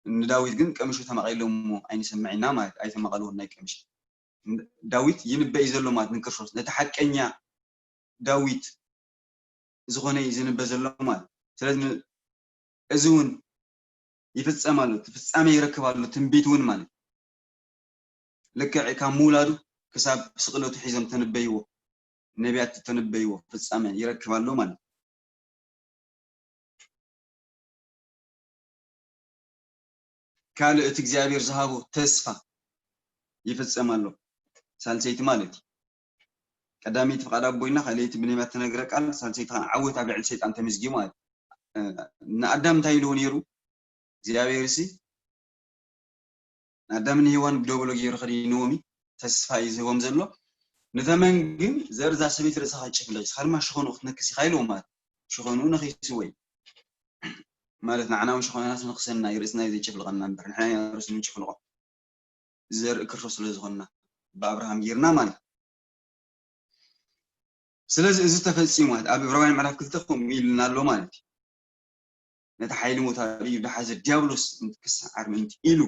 ንዳዊት ግን ቀምሹ ተማቒሎም እሞ ኣይንሰምዕ ኢና ማለት፣ ኣይተማቐልዎን ናይ ቀምሽ። ን-፣ ዳዊት ይንበ እዩ ዘሎ ማለት ንክርስቶስ፣ ነቲ ሓቀኛ ዳዊት ዝኾነ እዩ ዝንበ ዘሎ ማለት። ስለዚ ን-፣ እዚ እውን ይፍጸም ኣሎ፣ እቲ ፍጻሜ ይረክብ ኣሎ፣ ትንቢት እውን ማለት። ልክዕ ካብ ምውላዱ ክሳብ ስቕለቱ ሒዞም ተነበይዎ፣ ነቢያት ተነበይዎ ፍጻሜ ይረክብ ኣሎ ማለት። ካልእ እቲ እግዚኣብሔር ዝሃቦ ተስፋ ይፍጸም ኣሎ። ሳልሰይቲ ማለት እዩ። ቀዳመይቲ ፍቓድ ኣቦይና፣ ካልኣይቲ ብነቢያት ተነግረ ቃል፣ ሳልሰይቲ ኸዓ ዓወት ኣብ ልዕሊ ሰይጣን ተመዝጊቡ ማለት እዩ። እ፣ ንኣዳም እንታይ ኢልዎ ነይሩ? እግዚኣብሔር ሲ ንኣዳምን ሄዋን ብደበሎ ገይሩ ከዲንዎም እዩ፣ ተስፋ እዩ ዝህቦም ዘሎ። ንተመን ግን ዘርዛ ሰበይቲ ርእስኻ ጭፍልቕ፣ ንስኻ ድማ ሽኾንኡ ክትነክስ ኢኻ ኢልዎ ማለት። ሽኾንኡ ነኺስዎ እዩ። ማለት ንዓና እውን ሽኾናና ትነኽሰና እዩ፣ ርእስና እዩ ዘይጭፍልቐና እምበር፣ ንሕና ኢና ርእሱ ንጭፍልቖ። ዘርኢ ክርስቶስ ስለ ዝኾንና፣ ብኣብርሃም ጌርና ማለት እዩ። ስለዚ እዚ ተፈጺሙ ማለት ኣብ ዕብራውያን ምዕራፍ ክልተ ከምኡ ኢሉና ኣሎ ማለት እዩ። ነቲ ሓይሊ ሞት ኣብ ኢዱ ዝሓዘ ዲያብሎስ ክሰዓር ምእንቲ ኢሉ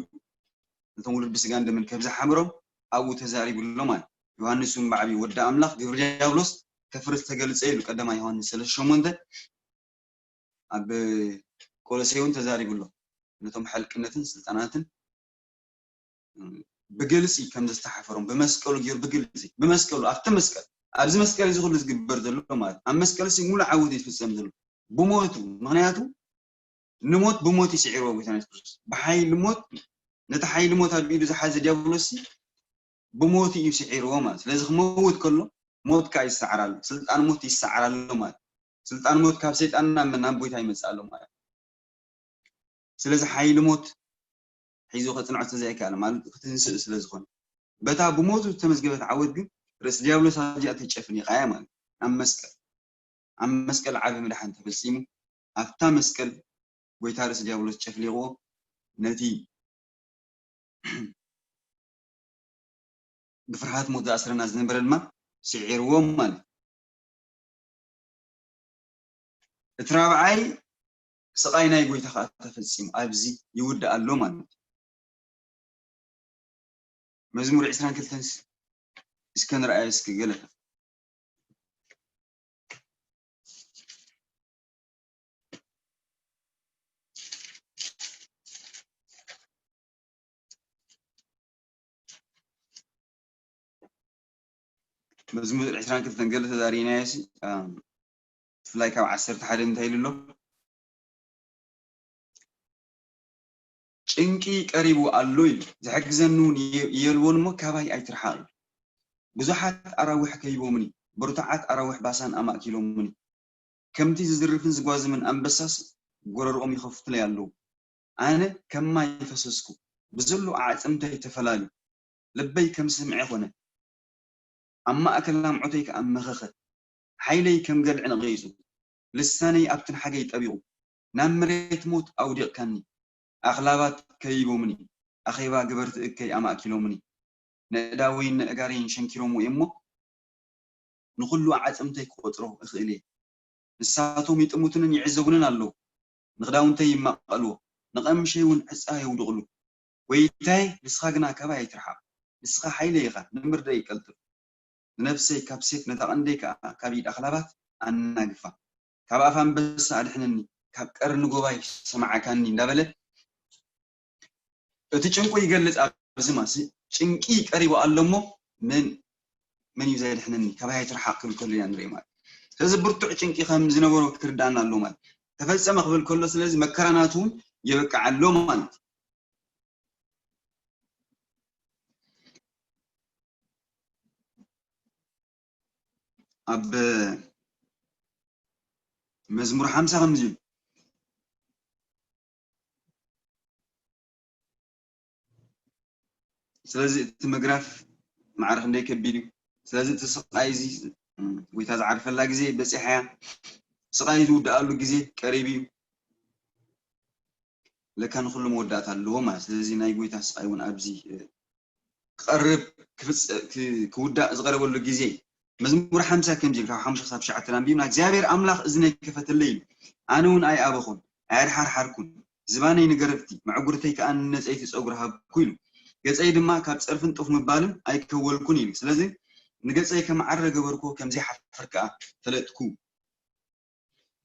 ነቶም ውሉድ ብስጋን ደምን ከብዝሓ ሓምሮም ኣብኡ ተዛሪቡ ኣሎ ማለት እዩ። ዮሃንስ እውን ብዓብዩ ወዲ ኣምላኽ ግብሪ ዲያብሎስ ከፍርስ ተገልጸ ኢሉ ቀዳማይ ዮሃንስ ሰለስተ ሸሞንተ። ኣብ ቆሎሴ እውን ተዛሪቡ ኣሎ። ነቶም ሕልቅነትን ስልጣናትን ብግልጺ ከም ዘስተሓፈሮም ብመስቀሉ ገይሩ ብግልጺ፣ ብመስቀሉ፣ ኣብቲ መስቀል፣ ኣብዚ መስቀል እዚ ኩሉ ዝግበር ዘሎ ማለት፣ ኣብ መስቀል እዚ ሙሉእ ዓወት እዩ ዝፍጸም ዘሎ ብሞቱ። ምኽንያቱ ንሞት ብሞት እዩ ስዒርዎ ጎይታና የሱስ ክርስቶስ። ብሓይሊ ሞት፣ ነቲ ሓይሊ ሞት ኣብ ኢዱ ዝሓዘ ዲያብሎስ ብሞት እዩ ስዒርዎ ማለት። ስለዚ ክመውት ከሎ ሞት ከዓ ይሰዓር ኣሎ፣ ስልጣን ሞት ይሰዓር ኣሎ ማለት። ስልጣን ሞት ካብ ሰይጣን ናብ መን? ናብ ጎይታ ይመጽእ ኣሎ ማለት። ስለዚ ሓይሊ ሞት ሒዙ ከጽንዖ ስለዘይከኣለ፣ ማለት ክትንስእ ስለ ዝኾነ፣ በታ ብሞቱ ዝተመዝገበት ዓወት ግን ርእሲ ዲያብሎስ ኣብዚኣ ተጨፍሊቓ እያ ማለት እዩ። ኣብ መስቀል፣ ኣብ መስቀል ዓቢ ምድሓን ተፈጺሙ። ኣብታ መስቀል ጎይታ ርእሲ ዲያብሎስ ጨፍሊቕዎ፣ ነቲ ብፍርሃት ሞት ዝኣስረና ዝነበረ ድማ ስዒርዎ ማለት እዩ። እቲ ራብዓይ ስቓይ ናይ ጎይታ ከኣ ተፈጺሙ፣ ኣብዚ ይውዳእ ኣሎ ማለት እዩ። መዝሙር ዕስራን ክልተን ስ-፣ እስከ ንርኣዮ እስኪ ገለ። መዝሙር ዕስራን ክልተን ገለ ተዛሪናዮ ሲ፣ ኣም፣ ብፍላይ ካብ ዓሰርተ ሓደ እንታይ ኢሉ ኣሎ? "ጭንቂ ቀሪቡ ኣሎ" ኢሉ፣ "ዝሕግዘኒ እውን የ-፣ የልቦን እሞ ካባይ ኣይትርሓቕ" ኢሉ። "ብዙሓት ኣራዊሕ ከቢቦምኒ፣ ብርቱዓት ኣራዊሕ ባሳን ኣማእኪሎምኒ። ከምቲ ዝዝርፍን ዝጓዝምን ኣንበሳስ ጎረርኦም ይኸፍቱለይ ኣለዉ። ኣነ ከም ማይ ፈሰስኩ፣ ብዘሎ ኣዕጽምተይ ተፈላልዩ፣ ልበይ ከም ስምዒ ኾነ፣ ኣብ ማእከል ኣምዑተይ ከኣ መኸኸ። ሓይለይ ከም ገልዒ ነቒጹ፣ ልሳነይ ኣብ ትንሓገይ ጠቢቑ፣ ናብ መሬት ሞት ኣውዲቕካኒ። ኣኽላባት ከቢቦምኒ፣ ኣኼባ ገበርቲ እከይ ኣማእኪሎምኒ፣ ነእዳወይን ነእጋረይን ሸንኪሮምዎ እሞ፣ ንኹሉ ኣዕጽምተይ ክቖጽሮ እኽእል እየ። ንሳቶም ይጥምቱንን ይዕዘቡንን ኣለዉ። ንኽዳውንተይ ይማቐልዎ፣ ንቐምሸይ እውን ዕጻ የውድቕሉ። ጎይታይ፣ ንስኻ ግና ካባይ ኣይትርሓቕ። ንስኻ ሓይለይ ኢኻ፣ ንምርደይ ይቀልጥፍ። ንነፍሰይ ካብ ሴፍ፣ ነታ ቀንደይ ከኣ ካብ ኢድ ኣኽላባት ኣናግፋ። ካብ ኣፍ ኣንበሳ ኣድሕነኒ፣ ካብ ቀርኒ ጎባይ ሰማዕካኒ እንዳበለ እቲ ጭንቁ ይገልጽ። ኣብዚ ማሲ ጭንቂ ቀሪቡ ኣሎ እሞ መን፣ መን እዩ ዘድሕነኒ? ካባይ ኣይትርሓቕ ክብል ከሎ ኢና ንርኢ ማለት። ስለዚ ብርቱዕ ጭንቂ ከም ዝነበሮ ክርዳእና ኣሎ ማለት። ተፈጸመ ክብል ከሎ ስለዚ መከራ ናቱ እውን የበቅዓ ኣሎ ማለት። ኣብ መዝሙር ሓምሳ ከምዚ እዩ። ስለዚ እቲ ምግራፍ ማዕረ ክንደይ ከቢድ እዩ። ስለዚ እቲ ስቓይ እዚ፣ እም፣ ጎይታ ዝዓርፈላ ግዜ በጺሓ እያ። ስቓይ ዝውድኣሉ ግዜ ቀሪቡ እዩ። ለካ ንኹሉ መወዳእታ ኣለዎ ማለት። ስለዚ ናይ ጎይታ ስቓይ እውን ኣብዚ፣ እ፣ ክቐርብ፣ ክፍጸ-፣ ክ-፣ ክውዳእ ዝቐረበሉ ግዜ። መዝሙር ሓምሳ ከምዚ ኢሉ ካብ ሓሙሽተ ክሳብ ትሽዓተ ኣንቢብና፣ "እግዚኣብሔር ኣምላኽ እዝነይ ከፈተለይ" ኢሉ፣ "ኣነ እውን ኣይኣበኹን፣ ኣየድሓርሓርኩን፣ ዝባነይ ንገረብቲ፣ መዕጉርተይ ከኣ ንነጸይቲ ጸጉሪ ሃብኩ" ኢሉ። "ገጸይ ድማ ካብ ጸርፍን ጡፍ ምባልን ኣይከወልኩን" ኢሉ። ስለዚ ንገጸይ ከም ዓረ ገበርኩ፣ ከም ዘይሓፍር ከኣ ፈለጥኩ።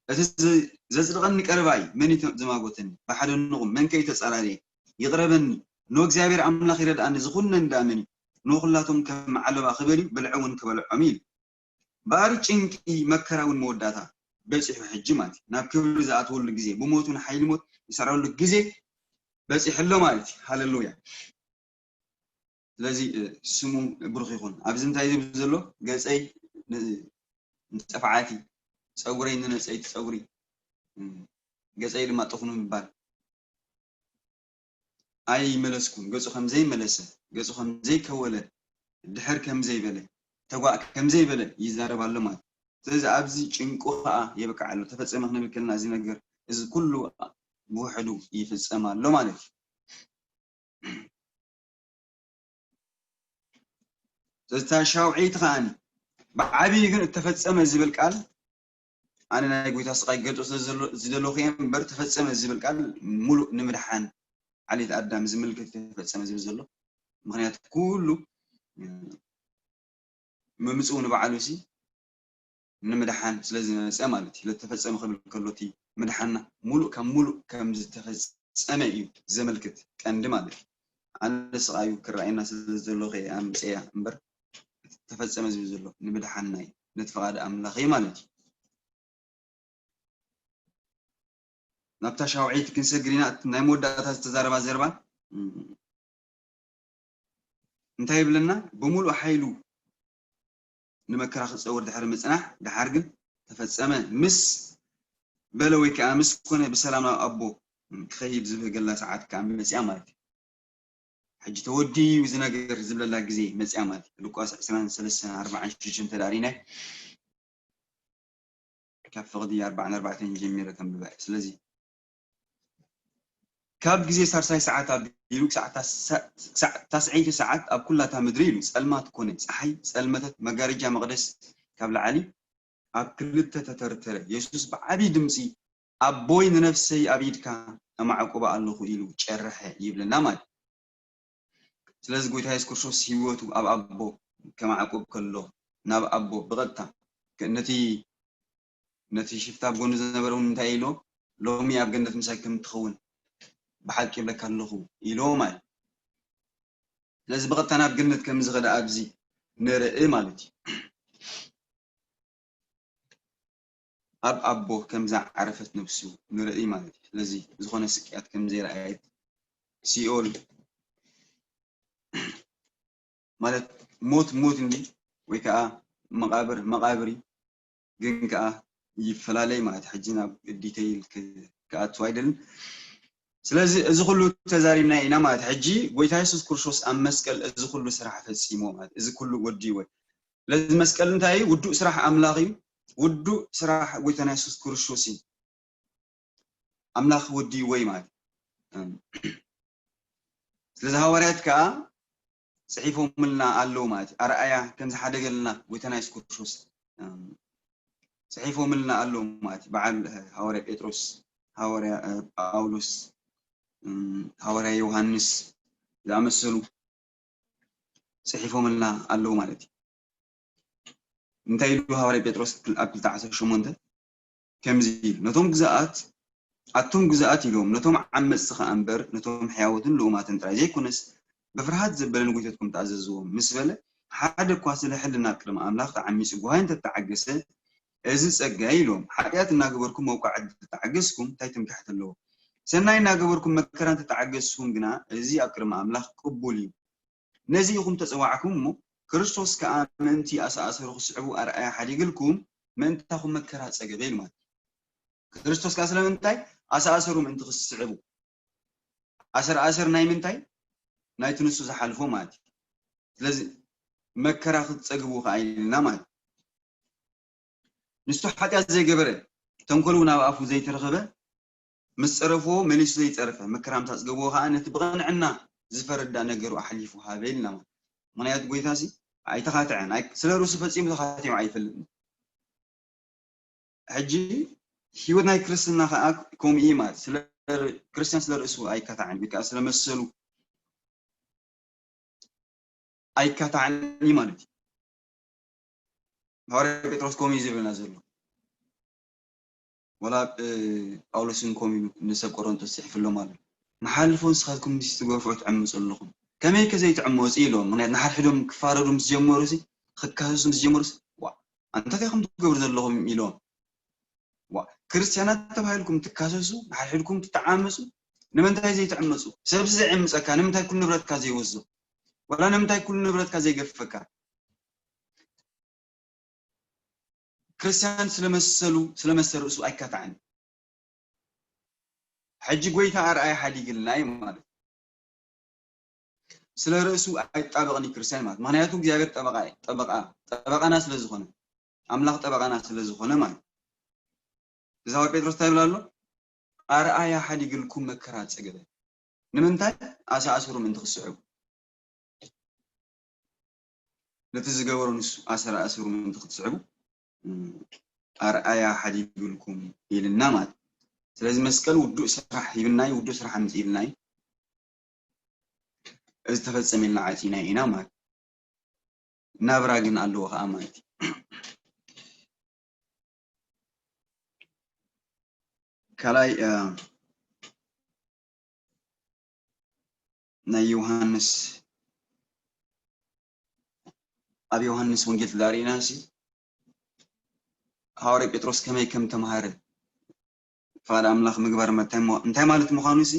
እቲ ዘ-፣ ዘጽድቐኒ ቀረባይ መን እዩ ዝማጎተኒ? ብሓደ ንቑም፣ መን ከ እዩ ተጻራሪ? ይቕረበኒ፣ ኖ እግዚኣብሔር ኣምላኽ ይረድኣኒ፣ ዝኹነኒ ደኣ መን እዩ? ኖ ኩላቶም ከም ዓለባ ክበልዩ፣ ብልዒ እውን ክበልዖም እዩ። ባሪ ጭንቂ፣ መከራ እውን መወዳእታ በጺሑ ሕጂ ማለት እዩ። ናብ ክብሪ ዝኣትወሉ ግዜ፣ ብሞቱ ንሓይሊ ሞት ዝሰዕረሉ ግዜ በጺሑ ኣሎ ማለት እዩ። ሃሌሉያ። ስለዚ፣ እ፣ ስሙ ብሩኽ ይኹን። ኣብዚ እንታይ ዝብል ዘሎ? "ገጸይ ን-፣ ንጸፍዓቲ፣ ጸጉረይ ንነጸይቲ ጸጉሪ፣ እ፣ ገጸይ ድማ ጥፉ ንምባል ኣይመለስኩን። ገጹ ከም ዘይመለሰ፣ ገጹ ከም ዘይከወለ፣ ድሕር ከም ዘይበለ፣ ተጓእ ከም ዘይበለ ይዛረብ ኣሎ ማለት እዩ። ስለዚ ኣብዚ ጭንቁ ኸኣ የብቅዕ ኣሎ። ተፈጸመ ክንብል ከለና እዚ ነገር፣ እዚ ኩሉ ብውሕዱ ይፍጸም ኣሎ ማለት እዩ። እታ ሻውዒት ከኣኒ ብዓብዩ ግን እተፈጸመ ዝብል ቃል፣ ኣነ ናይ ጎይታ ስቓይ ገልጾ ስለ ዘሎ-፣ ዝደለኹ እየ እምበር፣ ተፈጸመ ዝብል ቃል ሙሉእ ንምድሓን ዓሌት ኣዳም ዝምልከት ተፈጸመ ዝብል ዘሎ። ምኽንያቱ ኩሉ ምምጽኡ ንባዕሉ ሲ ንምድሓን ስለ ዝመጸ ማለት እዩ። ለተፈጸመ ክብል ከሎ እቲ ምድሓንና ሙሉእ ካብ ሙሉእ ከም ዝተፈጸመ እዩ ዘመልክት ቀንዲ ማለት እዩ። ኣነ ስቓዩ ክረኣየና ስለ ዘለኹ እየ ኣምጽኤያ እምበር፣ ተፈጸመ ዝብል ዘሎ ንምድሓንና እዩ፣ ነቲ ፍቓድ ኣምላኽ እዩ ማለት እዩ። ናብታ ሻውዒት ክንሰግር ኢና። እቲ ናይ መወዳእታ ዝተዛረባ ዘረባ፣ እም፣ እንታይ ይብለና? ብምሉእ ሓይሉ ንመከራ ክጸውር ድሕሪ ምጽናሕ፣ ደሓር ግን ተፈጸመ ምስ በለ ወይ ከኣ ምስ ኮነ ብሰላም ናብ ኣቦ ክኸይድ ዝብህገላ ሰዓት ከዓ መፅያ ማለት እዩ። ሕጂ ተወዲኡ እዚ ነገር ዝብለላ ግዜ መፅያ ማለት እዩ። ሉቃስ ዕስራን ሰለስተን ኣርባዓን ሽዱሽተን እንተ ደኣ ርኢናዮ፣ ካብ ፍቕዲ ኣርባዓን ኣርባዕተን ጀሚረ ከንብባ እየ። ስለዚ ካብ ግዜ ሳልሳይ ሰዓት ኣቢሉ ክሳዕ ታስ-፣ ክሳዕ ታስዐይቲ ሰዓት ኣብ ኩላታ ምድሪ ኢሉ ጸልማት ኮነ። ጸሓይ ጸልመተት፣ መጋረጃ መቕደስ ካብ ላዕሊ ኣብ ክልተ ተተርተረ። የሱስ ብዓቢ ድምጺ፣ ኣቦይ፣ ንነፍሰይ ኣብ ኢድካ ኣማዕቁባ ኣለኹ ኢሉ ጨርሐ ይብለና ማለት እዩ። ስለዚ ጎይታ የሱስ ክርስቶስ ህይወቱ ኣብ ኣቦ ከማዕቁብ ከሎ፣ ናብ ኣቦ ብቐጥታ ከ-፣ ነቲ፣ ነቲ ሽፍታ ኣብ ጎኑ ዝነበረ እውን እንታይ ኢሎ? ሎሚ ኣብ ገነት ምሳይ ከም ትኸውን ብሓቂ ይብለካ ኣለኹ ኢሎ ማለት እዩ። ስለዚ ብቐጥታ ናብ ገነት ከም ዝኸደ ኣብዚ ንርኢ ማለት እዩ። ኣብ ኣቦ ከም ዝዓረፈት ነፍሱ ንርኢ ማለት እዩ። ስለዚ ዝኾነ ስቅያት ከም ዘይረኣየት፣ ሲኦል ማለት ሞት ሞት እንዲ ወይ ከዓ መቓብር መቓብር እዩ። ግን ከዓ ይፈላለይ ማለት ሕጂ ናብ ዲቴይል ክ-፣ ክኣቱ ኣይደልን። ስለዚ እዚ ኩሉ ተዛሪብና ኢና ማለት ሕጂ ጎይታ የሱስ ክርስቶስ ኣብ መስቀል እዚ ኩሉ ስራሕ ፈጺሞ ማለት እዚ ኩሉ ወዲእዎ። ስለዚ መስቀል እንታይ እዩ? ውዱእ ስራሕ ኣምላኽ እዩ። ውዱእ ስራሕ ጎይታና የሱስ ክርስቶስ እዩ። ኣምላኽ ወዲእዎ እዩ ማለት እዩ። ስለዚ ሃዋርያት ከዓ ጽሒፎምልና ኣለዉ ማለት እዩ። ኣርኣያ ከም ዝሓደገልና ጎይታና የሱስ ክርስቶስ፣ እም፣ ጽሒፎምልና ኣለዉ ማለት እዩ። በዓል፣ እ፣ ሃዋርያ ጴጥሮስ፣ ሃዋርያ፣ እ፣ ጳውሎስ፣ እም፣ ሃዋርያ ዮሃንስ ዝኣመሰሉ ጽሒፎምልና ኣለዉ ማለት እዩ። እንታይ ኢሉ ሃዋርያ ጴጥሮስ ክል-፣ ኣብ ክልተ ዓሰርተ ሸሞንተ ከምዚ ኢሉ፣ ነቶም ግዛኣት፣ ኣቱም ግዛኣት ኢሎም፣ ነቶም ዓመጽቲ ኸኣ እምበር፣ ነቶም ሕያዎትን ልኡማትን ጥራይ ዘይኮነስ፣ ብፍርሃት ዘበለ ንጎይተትኩም ተኣዘዝዎም ምስ በለ፣ ሓደ እኳ ስለ ሕልና ኣብ ቅድሚ ኣምላኽ ተዓሚጹ ጓሂ እንተተዓገሰ፣ እዚ ጸጋ እዩ ኢሎም። ሓጢኣት እናገበርኩም መውቃዕቲ እንተተዓገስኩም፣ እንታይ ትምክሕቲ ኣለዎ? ሰናይ እናገበርኩም መከራ እንተተዓገስኩም ግና፣ እዚ ኣብ ቅድሚ ኣምላኽ ቅቡል እዩ። ነዚ ኢኹም ተጸዋዕኩም እሞ፣ ክርስቶስ ከኣ ምእንቲ ኣሰኣሰሩ ክስዕቡ ኣርኣያ ሓዲግልኩም፣ ምእንታኹም መከራ ጸገበ ኢሉ ማለት እዩ። ክርስቶስ ከኣ ስለምንታይ? ኣሰኣሰሩ ምእንቲ ክስዕቡ። ኣሰር ኣሰር ናይ ምንታይ? ናይቲ ንሱ ዝሓልፎ ማለት እዩ። ስለዚ መከራ ክትጸግቡ ከኣ ኢልና ማለት እዩ። ንሱ ሓጢኣት ዘይገበረ፣ ተንኮል እውን ኣብ ኣፉ ዘይተረኸበ፣ ምስ ጸረፍዎ መሊሱ ዘይጸረፈ፣ መከራ ምስ ኣጽገብዎ ከኣ ነቲ ብቕንዕና ዝፈርዳ ነገሩ ኣሕሊፉ ሃበ ኢልና ማለት። ምኽንያቱ ጎይታሲ ኣይተኻትዐን፣ ኣይ-፣ ስለ ርእሱ ፈጺሙ ተኻቲዑ ኣይፈልጥን። ሕጂ ህይወት ናይ ክርስትና ከኣ ከምኡ እዩ ማለት። ስለ ር-፣ ክርስትያን ስለ ርእሱ ኣይካታዕን፣ ወይ ከኣ ስለ መሰሉ ኣይካታዕን እዩ ማለት እዩ። ሃዋርያ ጴጥሮስ ከምኡ እዩ ዝብለና ዘሎ። ወላ፣ እ፣ ጳውሎስ እውን ከምኡ ኢሉ ንሰብ ቆሮንቶስ ጽሒፍሎም ኣሎ። መሓልፎ ንስኻትኩም ምስቲ ገፍዖ ትዕምጹ ኣለኹም። ከመይ ከ ዘይትዕመጹ ኢሎም። ምኽንያቱ ንሓድሕዶም ክፋረዱ ምስ ጀመሩ ሲ፣ ክካሰሱ ምስ ጀመሩ ሲ፣ ዋ፣ ኣንታ እንታይ ኢኹም ትገብሩ ዘለኹም ኢሎም። ዋ፣ ክርስትያናት ተባሂልኩም ትካሰሱ፣ ንሓድሕድኩም ትተዓመጹ፣ ንምንታይ ዘይትዕመጹ? ሰብሲ ዘይዕምጸካ፣ ንምንታይ ኩሉ ንብረትካ ዘይወስዶ? ወላ ንምንታይ ኩሉ ንብረትካ ዘይገፍፈካ? ክርስትያን ስለመሰሉ፣ ስለመሰል ርእሱ ኣይካታዕን። ሕጂ ጎይታ ኣርኣያ ሓዲግልና እዩ ማለት። ስለ ርእሱ ኣይጣበቕን እዩ ክርስትያን ማለት። ምኽንያቱ እግዚኣብሔር ጠበቓ እዩ። ጠበቓ፣ ጠበቓና ስለ ዝኾነ፣ ኣምላኽ ጠበቓና ስለ ዝኾነ ማለት። እዚ ሃዋርያ ጴጥሮስ እንታይ ይብል ኣሎ? ኣርኣያ ሓዲግልኩም መከራ ጸገበ። ንምንታይ? ኣሰኣስሩ ምእንቲ ክትስዕቡ። ነቲ ዝገበሮ ንሱ ኣሰር ኣእስሩ ምእንቲ ክትስዕቡ፣ እም፣ ኣርኣያ ሓዲግልኩም ኢልና ማለት። ስለዚ መስቀል ውዱእ ስራሕ ሂብና እዩ፣ ውዱእ ስራሕ ኣምጽእ ኢልና እዩ። እዚ ተፈጸመ ኢልና ዓጺና ኢና ማለት። ናብራ ግን ኣለዎ ከኣ ማለት እዩ። ካልኣይ፣ እ፣ ናይ ዮሃንስ፣ ኣብ ዮሃንስ ወንጌል ተዳሪእና ሲ፣ ሃዋርያ ጴጥሮስ ከመይ ከም ተማሃረ፣ ፍቓድ ኣምላኽ ምግባር መ-፣ እንታይ ሞ-፣ እንታይ ማለት ምዃኑ ሲ፣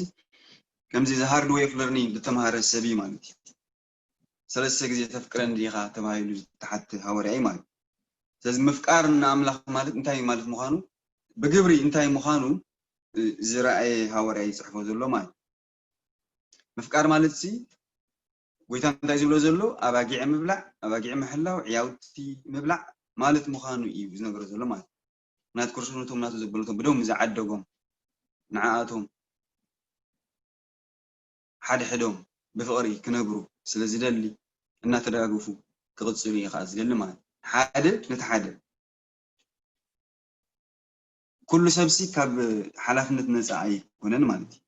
ከምዚ the hard way of learning ዝተማሃረ ሰብ እዩ ማለት እዩ። ሰለስተ ግዜ ተፍቅረኒ ዲኻ ተባሂሉ ዝተሓተ ሃዋርያ እዩ ማለት እዩ። ስለዚ ምፍቃር ንኣምላኽ ማለት እንታይ ማለት ምዃኑ፣ ብግብሪ እንታይ ምዃኑ ዝረኣየ ሃዋርያ ይፅሕፎ ዘሎ ማለት። ምፍቃር ማለት ሲ ጎይታ እንታይ ዝብሎ ዘሎ? ኣባጊዕ ምብላዕ፣ ኣባጊዕ ምሕላው፣ ዕያውቲ ምብላዕ ማለት ምዃኑ እዩ ዝነግሮ ዘሎ ማለት። ምክንያቱ ክርስቶስ ነቶም ናቱ ዘበለቶም ብደሙ ዝዓደጎም ንዓኣቶም ሓደ ሕዶም ብፍቕሪ ክነብሩ ስለ ዝደሊ እናተደጋገፉ ክቕፅሉ እዩ ከዓ ዝደሊ ማለት። ሓደ ነቲ ሓደ ኩሉ ሰብሲ ካብ ሓላፍነት ነፃ ኣይኮነን ማለት እዩ።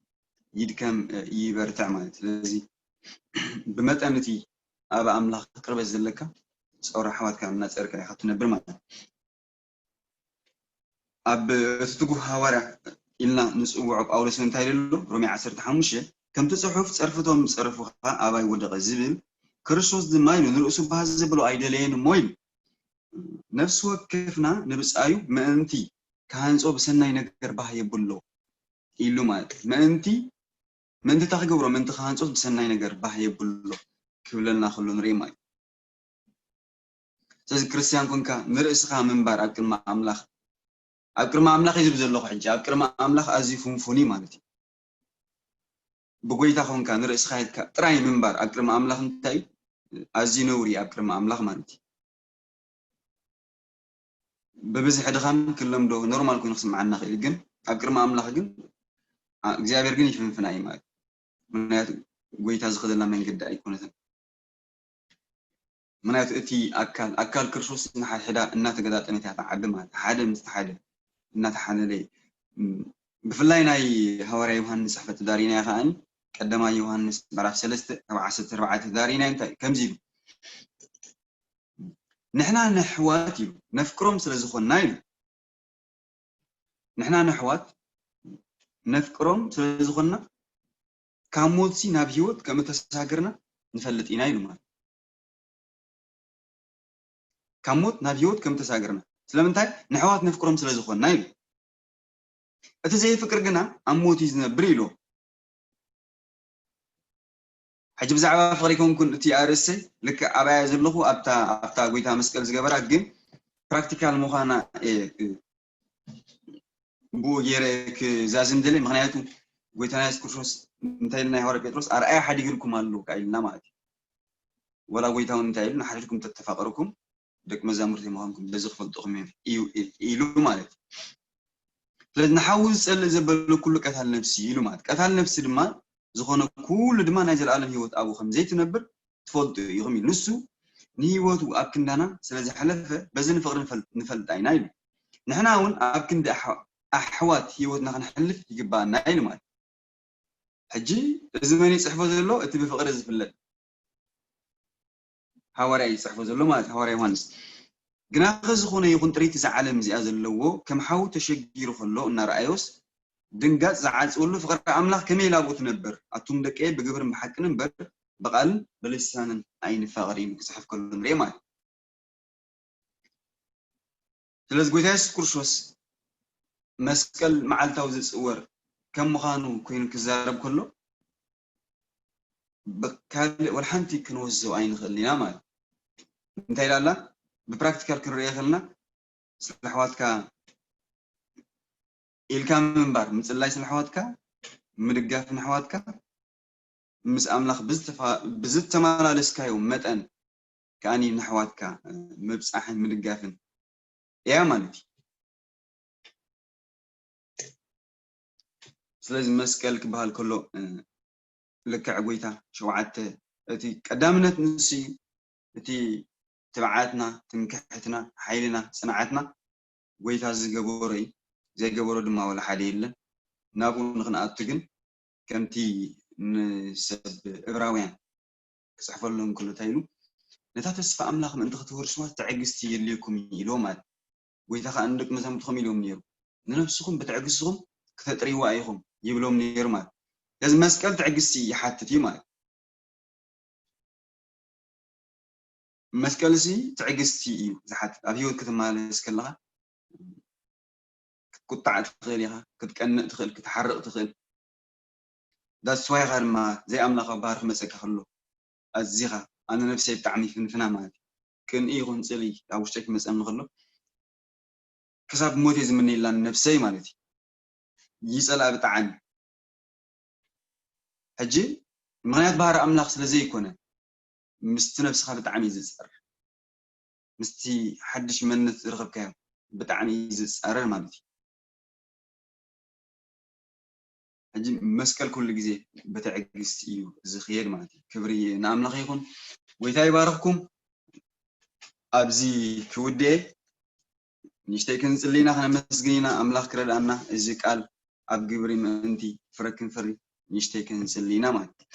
ይድከም ይበርትዕ ማለት። ስለዚ ብመጠን እቲ ኣብ ኣምላኽ ቅርበት ዘለካ ጸውራ ኣሕዋትካ እናጸርካ ኢኻ ትነብር ማለት እዩ። ኣብ እቲ ትጉህ ሃዋርያ ኢልና ንጽውዖ ጳውሎስ እንታይ ኢሉ ኣሎ? ሮሜ ዓሰርተ ሓሙሽተ ከምቲ ጽሑፍ ጸርፍቶም ዝጸረፉኻ ኣባይ ወደቐ ዝብል ክርስቶስ ድማ ኢሉ ንርእሱ ባህ ዘብሎ ኣይደለየን እሞ ኢሉ ነፍሲ ወከፍና ንብጻዩ ምእንቲ ክሃንጾ ብሰናይ ነገር ባህ የብሎ ኢሉ ማለት እዩ። ምእንቲ ምእንቲ እንታይ ክገብሮ ምእንቲ ክሃንጾስ ብሰናይ ነገር ባህ የብሎ ክብለና ከሎ ንርኢ ማለት እዩ። ስለዚ ክርስትያን ኮንካ ንርእስኻ ምንባር ኣብ ቅድሚ ኣምላኽ ኣብ ቅድሚ ኣምላኽ እዩ ዝብል ዘለኹ ሕጂ ኣብ ቅድሚ ኣምላኽ ኣዝዩ ፍንፉን እዩ ማለት እዩ። ብጎይታ ኮንካ ንርእስኻ ሂድካ ጥራይ ምንባር ኣብ ቅድሚ ኣምላኽ እንታይ እዩ ኣዝዩ ነውሪ እዩ ኣብ ቅድሚ ኣምላኽ ማለት እዩ። ብብዝሒ ድኻም ክለምዶ ኖርማል ኮይኑ ክስምዓና ክእል ግን ኣብ ቅድሚ ኣምላኽ ግን እግዚኣብሔር ግን ይፍንፍና እዩ ማለት ምክንያቱ ጎይታ ዝኸደላ መንገዲ ኣይኮነትን ምክንያቱ እቲ ኣካል ኣካል ክርስቶስ ንሓድሕዳ እናተገጣጠመት እያ ትዓቢ ማለት ሓደ ምስ ሓደ እናተሓለለ ብፍላይ ናይ ሃዋርያ ዮሃንስ ፅሕፈት ተዳሪና ከዓኒ ቀዳማይ ዮሃንስ ምዕራፍ ሰለስተ ካብ ዓሰርተ ኣርባዕተ ተዳሪና እንታይ ከምዚ ኢሉ ንሕና ነሕዋት እዩ ነፍቅሮም ስለ ዝኾንና እዩ ንሕና ነሕዋት ነፍቅሮም ስለ ዝኾንና ካብ ሞትሲ ናብ ህይወት ከም እተሳገርና ንፈልጥ ኢና ኢሉ ማለት ካብ ሞት ናብ ህይወት ከም እተሳገርና ስለምንታይ ነሕዋት ነፍቅሮም ስለ ዝኾንና ኢሉ እቲ ዘይፍቅር ግና ኣብ ሞት እዩ ዝነብር ኢሉ ሕጂ ብዛዕባ ፍቕሪ ይኮንኩን እቲ ኣርእሰይ ልክዕ ኣባያ ዘለኹ ኣብታ ኣብታ ጎይታ መስቀል ዝገበራ ግን ፕራክቲካል ምዃና ብኡ ገይረ ክዛዝም ደለ ምክንያቱ ጎይታና የሱስ ክርስቶስ እንታይ ኢልና የሃዋርያ ጴጥሮስ ኣርኣያ ሓዲግልኩም ኣሎ ካ ኢልና ማለት እዩ ወላ ጎይታ እውን እንታይ ኢሉ ንሓድሕድኩም ተተፋቀርኩም ደቂ መዛሙርቲ ምዃንኩም በዚ ክፈልጥኹም እዮም ኢሉ ማለት እዩ ስለዚ ንሓዊ ዝጸልእ ዘበለ ኩሉ ቀታል ነፍሲ ኢሉ ማለት ቀታል ነፍሲ ድማ ዝኾነ ኩሉ ድማ ናይ ዘለኣለም ህይወት ኣብኡ ከም ዘይትነብር ትፈልጡ ኢኹም ኢሉ ንሱ ንህይወቱ ኣብ ክንዳና ስለ ዘሕለፈ በዚ ንፍቕሪ ንፈልጣ ኢና ኢሉ ንሕና እውን ኣብ ክንዲ ኣሕዋት ህይወትና ክንሕልፍ ይግባኣና ኢሉ ማለት ሕጂ እዚ መን ይፅሕፎ ዘሎ እቲ ብፍቕሪ ዝፍለጥ ሃዋርያ ይፅሕፎ ዘሎ ማለት ሃዋርያ ዮሃንስ ግናኸ ዝኾነ ይኹን ጥሪት እዛ ዓለም እዚኣ ዘለዎ ከም ሓዊ ተሸጊሩ ከሎ እናረኣዮስ ድንጋፅ ዝዓፅወሉ ፍቕሪ ኣምላኽ ከመይ ኢላ ኣብኡ ትነብር ኣቱም ደቀየ ብግብርን ብሓቅን እምበር ብቓልን ብልሳንን ኣይንፋቐር ኢሉ ክፅሕፍ ከሎ ንሪኦ ማለት ስለዚ ጎይታ የሱስ ክርስቶስ መስቀል መዓልታዊ ዝፅወር ከም ምዃኑ ኮይኑ ክዛረብ ከሎ ብካልእ ወላ ሓንቲ ክንወስዞ ኣይንኽእል ኢና ማለት እንታይ ኢላላ ብፕራክቲካል ክንሪኦ ከለና ስለ ኣሕዋትካ ኢልካ ምንባር ምፅላይ ስለ ኣሕዋትካ ምድጋፍ ንኣሕዋትካ ምስ ኣምላኽ ብዝተመላለስካዮ መጠን ከዓኒ ንኣሕዋትካ ምብፃሕን ምድጋፍን እያ ማለት እዩ ስለዚ መስቀል ክበሃል ከሎ ልክዕ ጎይታ ሸውዓተ እቲ ቀዳምነት ንሱ እዩ እቲ ትብዓትና ትምክሕትና ሓይልና ፅንዓትና ጎይታ ዝገበሮ እዩ ዘይገበሮ ድማ ወላ ሓደ የለን ናብኡ ንክንኣቱ ግን ከምቲ ንሰብ እብራውያን ክፅሕፈሎም ከሎ እንታይ ኢሉ ነታ ተስፋ ኣምላኽ ምእንቲ ክትወርስዋ ትዕግስቲ የድልየኩም እዩ ኢልዎም ኣለ። ጎይታ ከኣ ንደቂ መዛሙርቱ ከምኡ ኢልዎም ነይሩ፣ ንነፍስኹም ብትዕግስትኹም ክተጥርይዋ ኢኹም ይብሎም ነይሩ ማለት። ስለዚ መስቀል ትዕግስቲ ይሓትት እዩ ማለት። መስቀልሲ ትዕግስቲ እዩ ዝሓትት። ኣብ ህይወት ክትመላለስ ከለኻ ክትቁጣዕ ትኽእል ኢኻ፣ ክትቀንእ ትኽእል፣ ክትሓርቕ ትኽእል። ዳስዋይኻ ድማ ዘይኣምላኻዊ ባህሪ ክመፀካ ከሎ ኣዚኻ ኣነ ነፍሰይ ብጣዕሚ ፍንፍና ማለት እዩ። ቅንኢ ይኹን ፅልኢ ኣብ ውሽጠይ ክመፀኒ ከሎ ክሳብ ሞት እየ ዝምነየላ ነፍሰይ ማለት እዩ። ይጸልኣ ብጣዕሚ። ሕጂ ምኽንያት ባህሪ ኣምላኽ ስለ ዘይኮነ ምስቲ ነብስኻ ብጣዕሚ እዩ ዝጸርር፣ ምስቲ ሓድሽ መንነት ዝረኸብካዮ ብጣዕሚ እዩ ዝጻረር ማለት እዩ። ሕጂ መስቀል ኩሉ ግዜ ብትዕግስቲ እዩ ዝኽየድ ማለት እዩ። ክብሪ ንኣምላኽ ይኹን። ጎይታ ይባርኽኩም። ኣብዚ ክውድኤ ንእሽተይ ክንጽሊ ኢና፣ ክነመስግን ኢና። ኣምላኽ ክረድኣና፣ እዚ ቃል ኣብ ግብሪ ምእንቲ ፍረ ክንፈሪ ንእሽተይ ክንጽሊ ኢና ማለት እዩ።